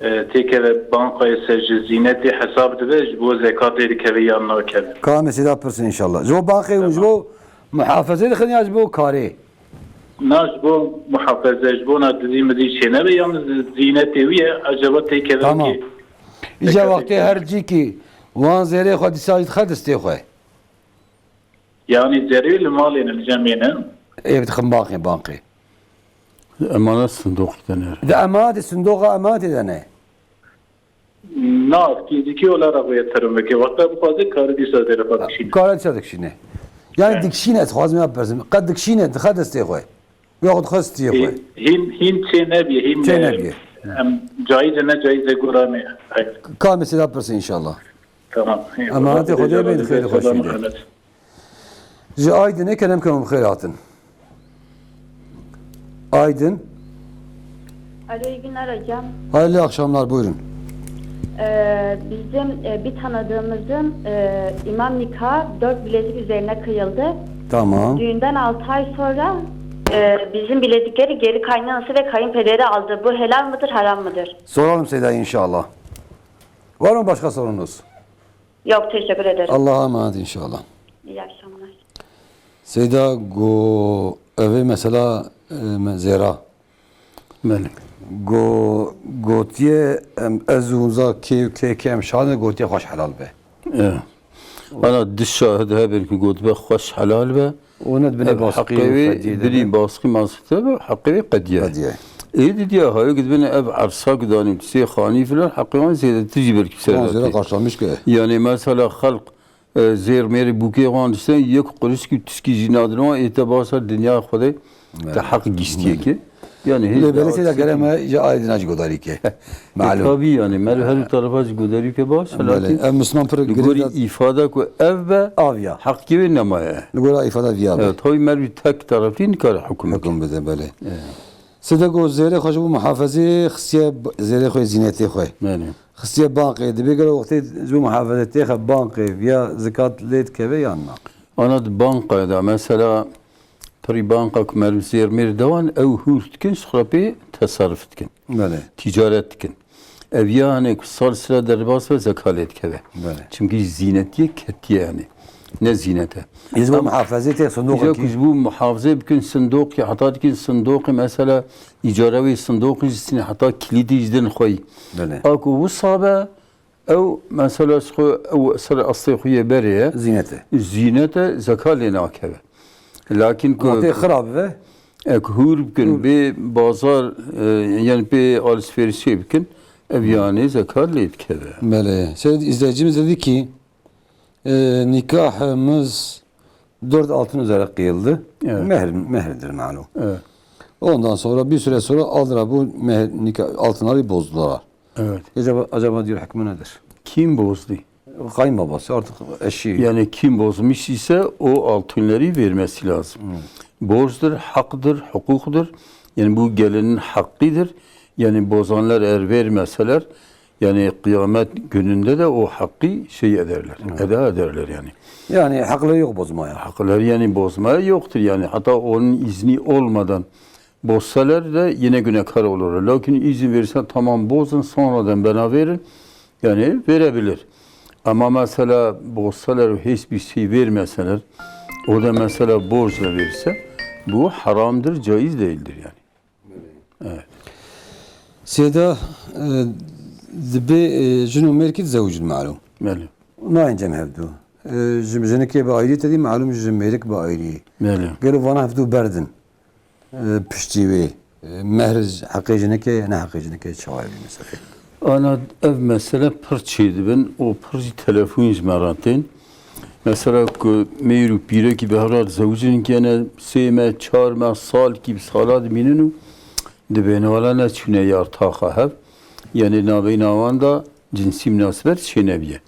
e, têkeve bankayê ser ji zînetê hesab dibe, ji bo zekat lê dikeve yan nakeve? Ka em ê seyda pirsin înşallah. Ji bo bankê û ji Tamam. bo muhafezê dixin ya ji bo karê? Na, ji bo muhafeze, ji bo na dizî mizî çênebe, yan zi-, zînetê wî ye, acaba têkeve Tamam. ki Îca Dikkat wextê edin. her cîkî wan zêrê xwe dîsa jî dixe destê xwe. Yanî zerê li malê ne, li cemê ne. Ê, dixin bankê, bankê. Emanet sindoqî de ne. Di emanetê, sindoqa emanetê de ne. Na, fîzîkî olarak vê terim veke. Wexta bixwaze karê dîsa zêrê xwe dikişîne. Karê dîsa dikişîne. Yani Evet. dikişîne, dixwazim ya bipersim. Qet dikişîne, dixe destê xwe. Yaxud xwe stiyê xwe. Hîn, hîn, hîn çê nebî, hîn Çê e, nebî. em caiz e, ne caiz e, gora me. Ka mesela pirsî inşallah. Tamam. Emanetê Xwedê bê, xêrê xweşî de. Ji Aydinê kerem ke hûn bi xêr hatin. Aydin. Alo, iyi günler hocam. Hayırlı akşamlar, buyurun. Ee, bizim, e, bir tanıdığımızın, e, imam nikahı dört bilezik üzerine kıyıldı. Tamam. Düğünden altı ay sonra, e, bizim bilezikleri geri kaynanası ve kayınpederi aldı. Bu helal mıdır, haram mıdır? Soralım Seyda inşallah. Var mı başka sorunuz? Yok, teşekkür ederim. Allah'a emanet inşallah. İyi akşamlar. Seyda go, ev ê mesela, e, me zêra. Belê. Go-, gotiye, em, ez û za kê û kê kê em şahid in, gotiye xweş helal be. E. Ana du şahid hebin ku gotibe xweş helal be. Û ne dibine Ev baskî heqê û wê fediyê de bidî be. Baskî maskî te be, heqê wê qediye. Qediye. Ê didiya hayê ku dibine ev ersa ku danî pisê xanî filan, heqê wan zêdetir jî belkî ser Wan zêde hatê. Karşılamış ki. Yani mesela xelq E, zêr mêrê bûkê wan diştin, yek qurişkî tişkî jî nadin wan, ê te basa dinya Xwedê, Evet. te heq gîstiyekê. Yani Lê hêz belê dawa tê de tiştekî. Gere me ji Aydina jî godarî ke. E, Malum. Tabii yani, me her du tarafa jî godarî ke baş, Belê. Lakin Ev Müslüman pir li gorî girêda îfada ku ev be, Aviya. Heqkê wê nemaye. Li gora îfada viya be. Evet, tabii me bir tek taraflî nikare huküm bike. Huküm bide, belê. Evet. Sêde ku zêrê xwe ji bo muhafezê xistiye b-, zêrê xwe, zînetê xwe. Belê. Xistiye banqê, dibê gelo wextê ji bo muhafezê têxe banqê, viya zikat lê dikeve yan na? Ana di banqaya de, mesela, pirî banqa ku meriv zêr mêr dewan, ew hûr dikin, ji xwe pê tesarruf dikin. Belê. Ticaret dikin. Ev yanê ku sal sila derbas be, zeka lê dikeve. Belê. Çimkî zînetiye ketiye yani. Ne zînete. Ji bo Em, muhafezê tê sindoqekî. Îca ku ji bo muhafezê bikin sindoqî, heta dikin sindoqî, mesela, îcara wê sindoqî jî sinî, heta kilîtî ji din xweyî. Belê. A ku wisa be, ew, mesela, ji xwe, ew ser astê xwe yê berê ye. Zînete. Zînete, zeka lê nakeve. Lakin ku Ama tê xira bibe. Ek hûr bikin, Hûr. bê bazar, e, yani bê alışverişê bikin, ev yanê zekat lê dikeve. Belê. Seyir izleyicimiz dedi ki, e, nikahımız dört altın üzere kıyıldı. Evet. Mehr, mehirdir malum. Evet. Ondan sonra bir süre sonra aldılar bu mehr, nikah, altınları bozdular. Evet. Acaba, acaba diyor hükmü nedir? Kim bozdu? Kayınbabası artık eşi. Yani kim bozmuş ise o altınları vermesi lazım. Hı. Borçtur, haktır, hukuktur. Yani bu gelinin hakkıdır. Yani bozanlar eğer vermeseler, yani kıyamet gününde de o hakkı şey ederler, Evet. eda ederler yani. Yani hakları yok bozmaya. Hakları yani bozmaya yoktur yani. Hatta onun izni olmadan bozsalar da yine günahkar olurlar. Lakin izin verirsen tamam bozun, sonradan bana verin. Yani verebilir. Ama mesela bozsalar hiçbir şey vermeseler, o da mesela borçla verirse bu haramdır, caiz değildir yani. Evet. Sêda, e, dibê, e, jin û mêrikî dizewicin malum. Belê. Nayên cem hevdu. E, ji, jinikê bi ayrî te dî malum ji mêrik bi ayrî. Belê. Gelo vana hevdu berdin. E, piştî wê, e, mehr heqê jinikê, ne heqê jinikê, çawa ye vê meseleyê? Ana ev mesele pir çêdibin û pir jî telefon ji me re tên. Mesela ku mêr û pîrekî bi hev re dizewicin kene, sê me, çar me, salkî bi sala dimînin û dibêne wela neçûne yar taxa hev. Yanê nabeyna wan de cinsî minasebet çênebiye.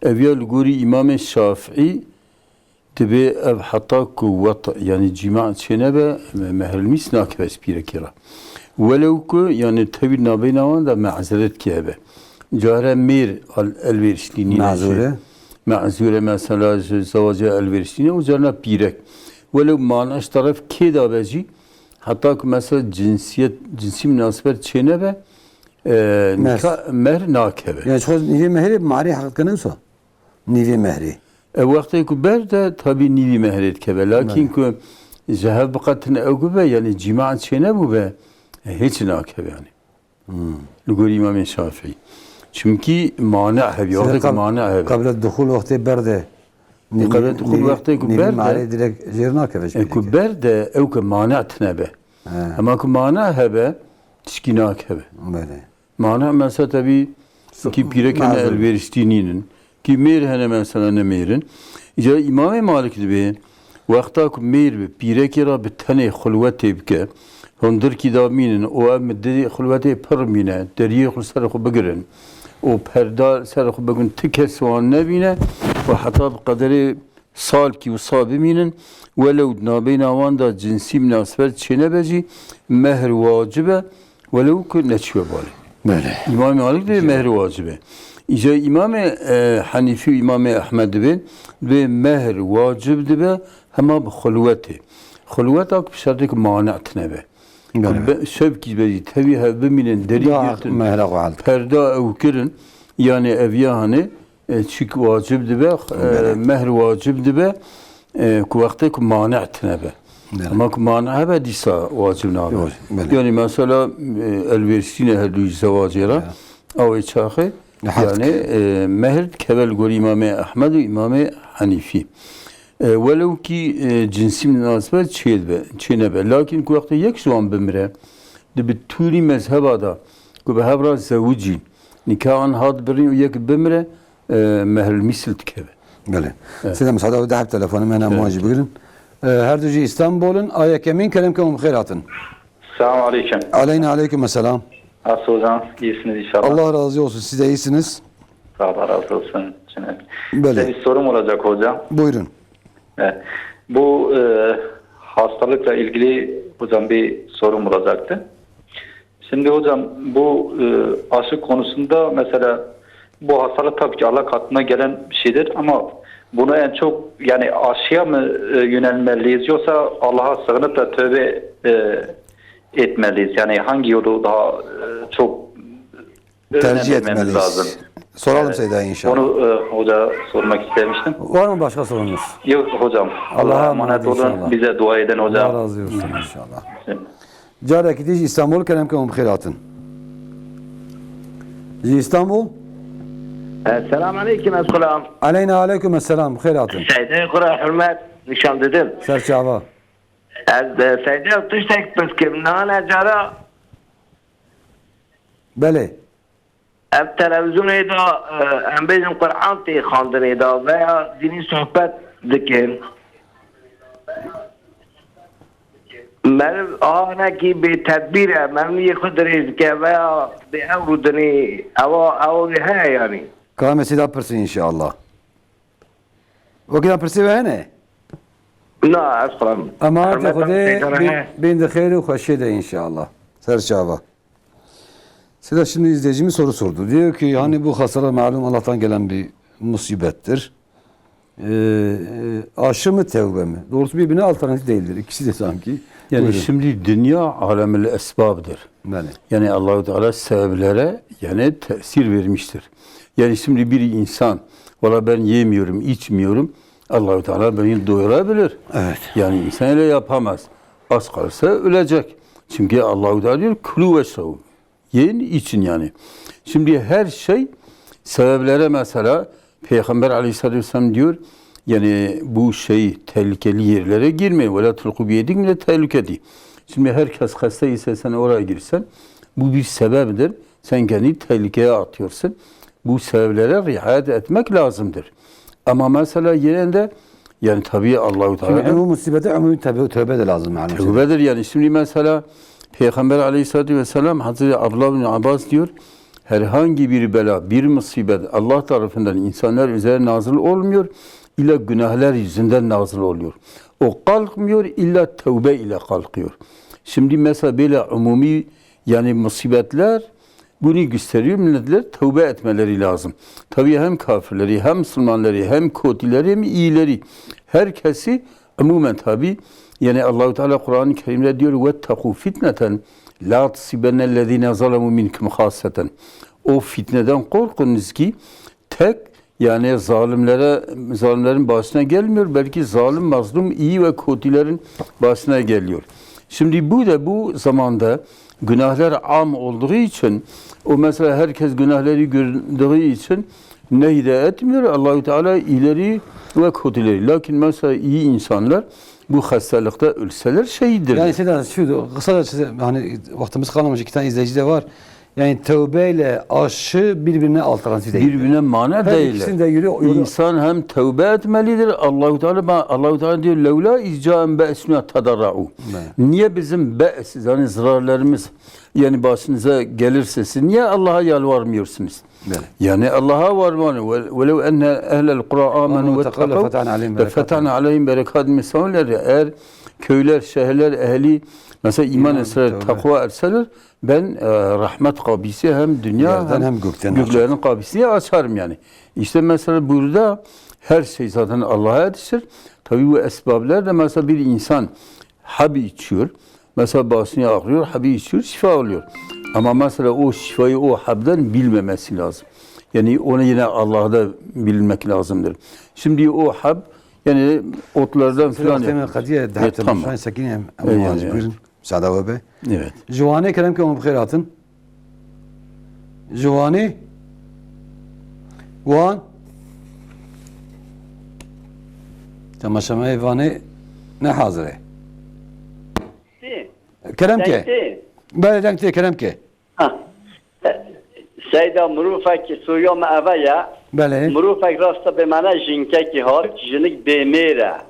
Ev ya li gorî Îmamê Şafîî Divê ev heta ku wet, yanî cîma çênebe, me-, mehrelmîs nakeve ji pîrekê re. Welew ku, yanî tevî nabeyna wan de me'zeret ki hebe. Care mêr al-, elverişlî nîne jî. Mazûre. Mazûre mesela ji zewacê elverişlî ne û carna pîrek. Welew mane ji teref kê de be jî, heta ku mesela cinsiyet, cinsî minasebet çênebe, e, Mehr. nika-, mehr nakeve. Yani, ji xwe nîvê mehrê bi marê heq dikene wisa? Nîvê mehrê. E, wextê ku ber de tabî nîvî mehrê dikeve. Lakin Belê. ku ji hev biqetin ew bibe, yanî cîma çênebûbe, e, hiç nakeve yanî. Hmm. Li gor Îmamê Şafîî. Çimkî mane hebe, Sê wextê ku qeb-, mane hebe. Qeblet duxul wextê ber de. Nî-, Qeblet duxul nîvî, wextê ku nîvî ber de. Marê direkt jêr nakeve ji E, ku pîrekê. ber de ew ku mane tine be. He. Ema ku mane hebe, tişkî nakeve. Belê. Mane mesela tevî Su-, ki pîrek hene mazûr. elveriştî nînin. Ki mêr hene mesela ne mêr in. Îca Îmamê Malik dibê, wexta ku mêr bi pîrekê re bi tenê xulwetê bike, hundirkî da mînin û ev mi di xulwetê pir mîne, deriyê xwe ser xwe bigirin û perda ser xwe bigirin, ti kes wan nebîne û heta bi qederê salkî wisa bimînin, welew di nabeyna wan de cinsî minasebet çênebe jî, mehr wacib e, welew ku neçûye balê. Belê. Îmamê Malik dibê mehr wacib e. Îca Îmamê, e, Henîfî û Îmamê Ehmed dibên, dibê mehr wacib dibe hema bi xulwetê. Xulweta ku bi şertê ku mane tine be. Belê. Ku be-, şevkî be jî tevî hev bimînin, derî Daha girtin, mehra xwe hal. perda ew kirin, yanî ev ya hanê, e, çîk wacib dibe, e, Belê. mehr wacib dibe, e, ku wextê ku mane tine be. Belê. Ama ku mane hebe dîsa wacib nabe. Wacib, belê. Yanî mesela, e, elveriştîne her du zewacê re, Ya. awê çaxê, Nihat. yanî, e, mehr dikeve li gor Îmamê Ehmed û Îmamê Henîfî. E, welew kî, e, cinsî minasebet çê dibe, çê nebe. Lakin ku wextê yek ji wan bimire, di bi tûlî mezheba de ku bi hev re zewicî, nîkahan hat birîn û yek bimire, e, mehrul mîsil dikeve. Belê. Evet. Size müsaade, bir daha bir telefonu, hemen Evet. muhacir buyurun. E, her du jî Îstanbul'un, a yekemîn kerem ke hûn bi xêr hatin. Selamun aleyküm. Aleyna aleyküm selam. Nasıl hocam? İyisiniz inşallah. Allah razı olsun. Siz de iyisiniz. Allah razı olsun. Şimdi Belê. size bir sorum olacak hocam. Buyurun. Evet. Bu, e, hastalıkla ilgili hocam bir sorum olacaktı. Şimdi hocam bu, e, aşı konusunda mesela bu hastalık tabii ki Allah katına gelen bir şeydir ama bunu en çok yani aşıya mı, e, yönelmeliyiz yoksa Allah'a sığınıp da tövbe, e, etmeliyiz? Yani hangi yolu daha, e, çok Tercih önemsememiz etmeliyiz. lazım? Soralım Evet. Seyda inşallah. Onu, e, hoca sormak istemiştim. Var mı başka sorunuz? Yok hocam. Allah'a Allah'a emanet emanet olun. inşallah. Bize dua edin hocam. Allah razı olsun inşallah. Carekî dî ji Îstanbul kerem ke hûn bi xêr hatin. Ji Îstanbul? Esselamu aleyküm, ez xulam. Aleyna aleyküm esselam, bi xêr hatin. Seydê xwe re hurmet nîşan didin. Ser çava. Ez, e, Seydê tiştek pirs kim. Nane cara Belê. Ev televîzyonê de, e, em bêjin Quran tê xandinê de veya dînî sohbet dikin. Meriv a hinekî bê tedbîr e, meriv yê xwe dirêj dike veya bê ewr û dinê ewa, ew heye yanî. Ka em ê sêda pirsin inşallah. Wekî da pirsê we hene? Na, ez xwe Emanetê Hurmetan Xwedê pêkara bin, he. bin di xêr û xweşiyê de inşallah. Ser çava. Seyda, şimdi izleyicimiz soru sordu. Diyor ki, hani bu hastalık malum Allah'tan gelen bir musibettir. Ee, e, aşı mı, tevbe mi? Doğrusu birbirine alternatif değildir. İkisi de sanki. Yani Buyurun. şimdi dünya alemil esbabdır. Belê. Yani Allahu Teala sebeplere yani tesir vermiştir. Yani şimdi bir insan, "Valla ben yemiyorum, içmiyorum." Allahu Teala beni doyurabilir. Evet. Yani insan öyle yapamaz. Aç kalırsa ölecek. Çünkü Allahu Teala diyor, "Kulu veşrebu." Yiyin, için yani. Şimdi her şey sebeplere mesela Peygamber aleyhissalatü vesselam diyor, yani bu şey tehlikeli yerlere girmeyin. "Ve la tulku biyedikum ile tehliketi." Şimdi herkes hasta ise sen oraya girsen bu bir sebeptir. Sen kendini tehlikeye atıyorsun. Bu sebeplere riayet etmek lazımdır. Ama mesela yine de yani tabii Allahu Teala Şimdi da umum musibete umum tövbe, tövbe de lazım yani. Tövbedir yani. Şimdi mesela Peygamber aleyhissalatü vesselam Hazreti Abdullah bin Abbas diyor, herhangi bir bela, bir musibet Allah tarafından insanlar üzerine nazil olmuyor. ile günahlar yüzünden nazil oluyor. O kalkmıyor, illa tövbe ile kalkıyor. Şimdi mesela böyle umumi, yani musibetler bunu gösteriyor. Milletler tövbe etmeleri lazım. Tabii hem kafirleri, hem Müslümanları, hem kötüleri, hem iyileri. Herkesi umumen tabii. Yani Allahu Teala Kur'an-ı Kerim'de diyor: "Vetteku fitneten la tusibennellezine zalemu minkum hasseten." O fitneden korkunuz ki tek, yani zalimlere, zalimlerin başına gelmiyor, belki zalim, mazlum, iyi ve kötülerin başına geliyor. Şimdi bu da bu zamanda günahlar am olduğu için, o mesela herkes günahları gördüğü için nehy de etmiyor Allahu Teala iyileri ve kötüleri. Lakin mesela iyi insanlar bu hastalıkta ölseler şehittirler. Yani Seyda, şu kısaca size, hani vaktimiz kalmamış, iki tane izleyici de var. Yani tövbeyle aşı birbirine alternatif değil. Birbirine mane Her değil. ikisini de yürü-, yürü- İnsan hem tövbe etmelidir. Allahu Teala, Allahu Teala diyor: "Levla izcaen be'suna tadarra'u." Evet. Niye bizim be's, yani zararlarımız, yani başınıza gelirse siz niye Allah'a yalvarmıyorsunuz? Evet. Yani Allah'a varmanı. Ve-, "Velev enne ehlel kura amenu Amenu ve vettekav tekav lefetahna aleyhim le fetahna aleyhim berekatin min sema." Eğer köyler, şehirler ehli mesela iman İman, etseler, tövbe. takva etseler, ben, e, rahmet kapısı hem dünya Yerden hem hem gökten göklerin açar. kapısını açarım yani. İşte mesela burada her şey zaten Allah'a yetişir. Tabii bu esbablar da, mesela bir insan habi içiyor. Mesela başını ağrıyor, habi içiyor, şifa oluyor. Ama mesela o şifayı o habden bilmemesi lazım. Yani onu yine Allah'da bilmek lazımdır. Şimdi o hab, yani otlardan Seyda, filan Seyda, yapıyor. Qediye, E, dehte tamam. Şahin Sekin, em, E, em, yani, buyurun. Müsaade ve be. Evet. Ji Wanê kerem ke hûn bi xêr hatin. Ji Wanê. Wan. Temaşevanê Wanê ne hazir e. Tê. Kerem ke. Deng tê. Belê, deng tê, kerem ke. Ha. Seyda, mirovek soya me eve ye. Belê. Mirovek rasta bê mane jinkekî hat, jinik bê mêr e.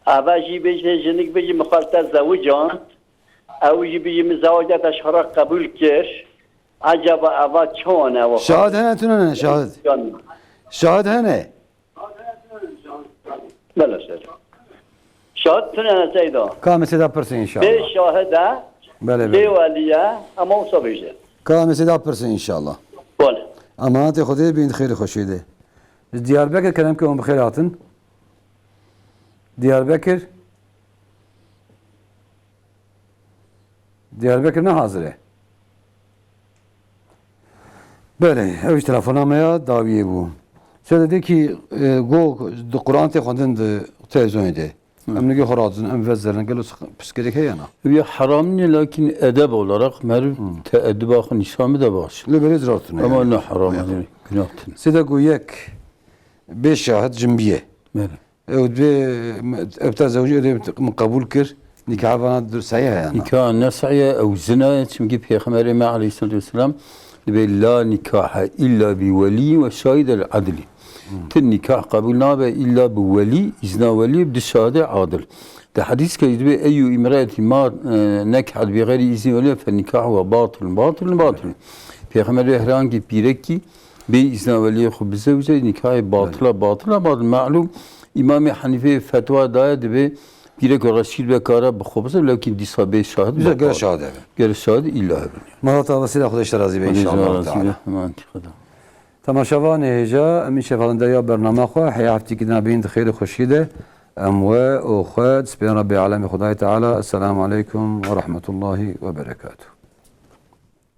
Eve jî bêje, jinik bêje, "Min xwe li te zewicand." Ew jî bêje, "Min zewaca te ji xwe re qebûl kir." Ecaba eva çawan e, ewa Şahid hene, tune ne, şahid? Şahid hene? Bele ser. Şahid tune ne Seyda? Ka em ê Seyda pirsin inşallah. Bê şahid e, Bele, bê bele. welî ye, ama wisa bêje. Ka em ê Seyda pirsin inşallah. Bele. Emanetê Xwedê bin xêr û xweşiyê de. Ji Diyarbekir kerem ke hûn bi xêr hatin. Diyarbekir. Diyarbekir ne hazir e. Belê, ew jî telefona me ya dawiyê bû. Seyda, dikî, e, go di Quran tê xwendin di televîzyonê de. Hı. Em nigê xwe radizin, em vezerin, gelo pirsgirêk heye na? Ya heram niye, lakin edeb olarak meriv Hı. teedduba xwe nîşan bide baş. Lê belê zirav tune Ama yani. ne heram, Hayat. yani günah tune. Seyda, go yek bê şahid jinbiye. Belê. Ew dibê, ew te zewcî, ew dê min qebûl kir, nîkaha vana dur sehîh e ya na? Nîkaha ne sehîh e, ew zina ye, çimkî Pêxemberê me aleyhisselatu vesselam dibê, "La nîkahe illa bi welî ve şahidel adlî." Hmm. Ti nîkah qebûl nabe illa bi welî, îzna welî, bi du şahidê adil. Di hedîskê jî dibê, "Eyyu imraetin ma, e, nekahet bi xeyrî îzni welî fe nîkahuha batilun, batilun, batilun." Pêxemberê, herhangi pîrekî bê îzna weliyê xwe bizewce, nîkahê batila, batila, batil. Malûm, Îmamê Henîfeyê fetwa daye, dibê pîrek reşîd be kare bi xwe bize, lakin dîsa bê şahid Güzel, be gel kare. şahid eve. Gel şahid îlla hebe. Mehmet abi, silah Xwedê ji te razî be Xwedê inşallah razî be. teala. Emanetî Xweda. Temaşevanê hêja, em îşev hatin derya bernama xwe, heya heftîkî dina bîn di xêr û xweşiyê de, em we û xwe dispêrin Rebbê Alemê Xwedayê Teala. Esselamu aleykum ve rahmetullahi ve berekatuh.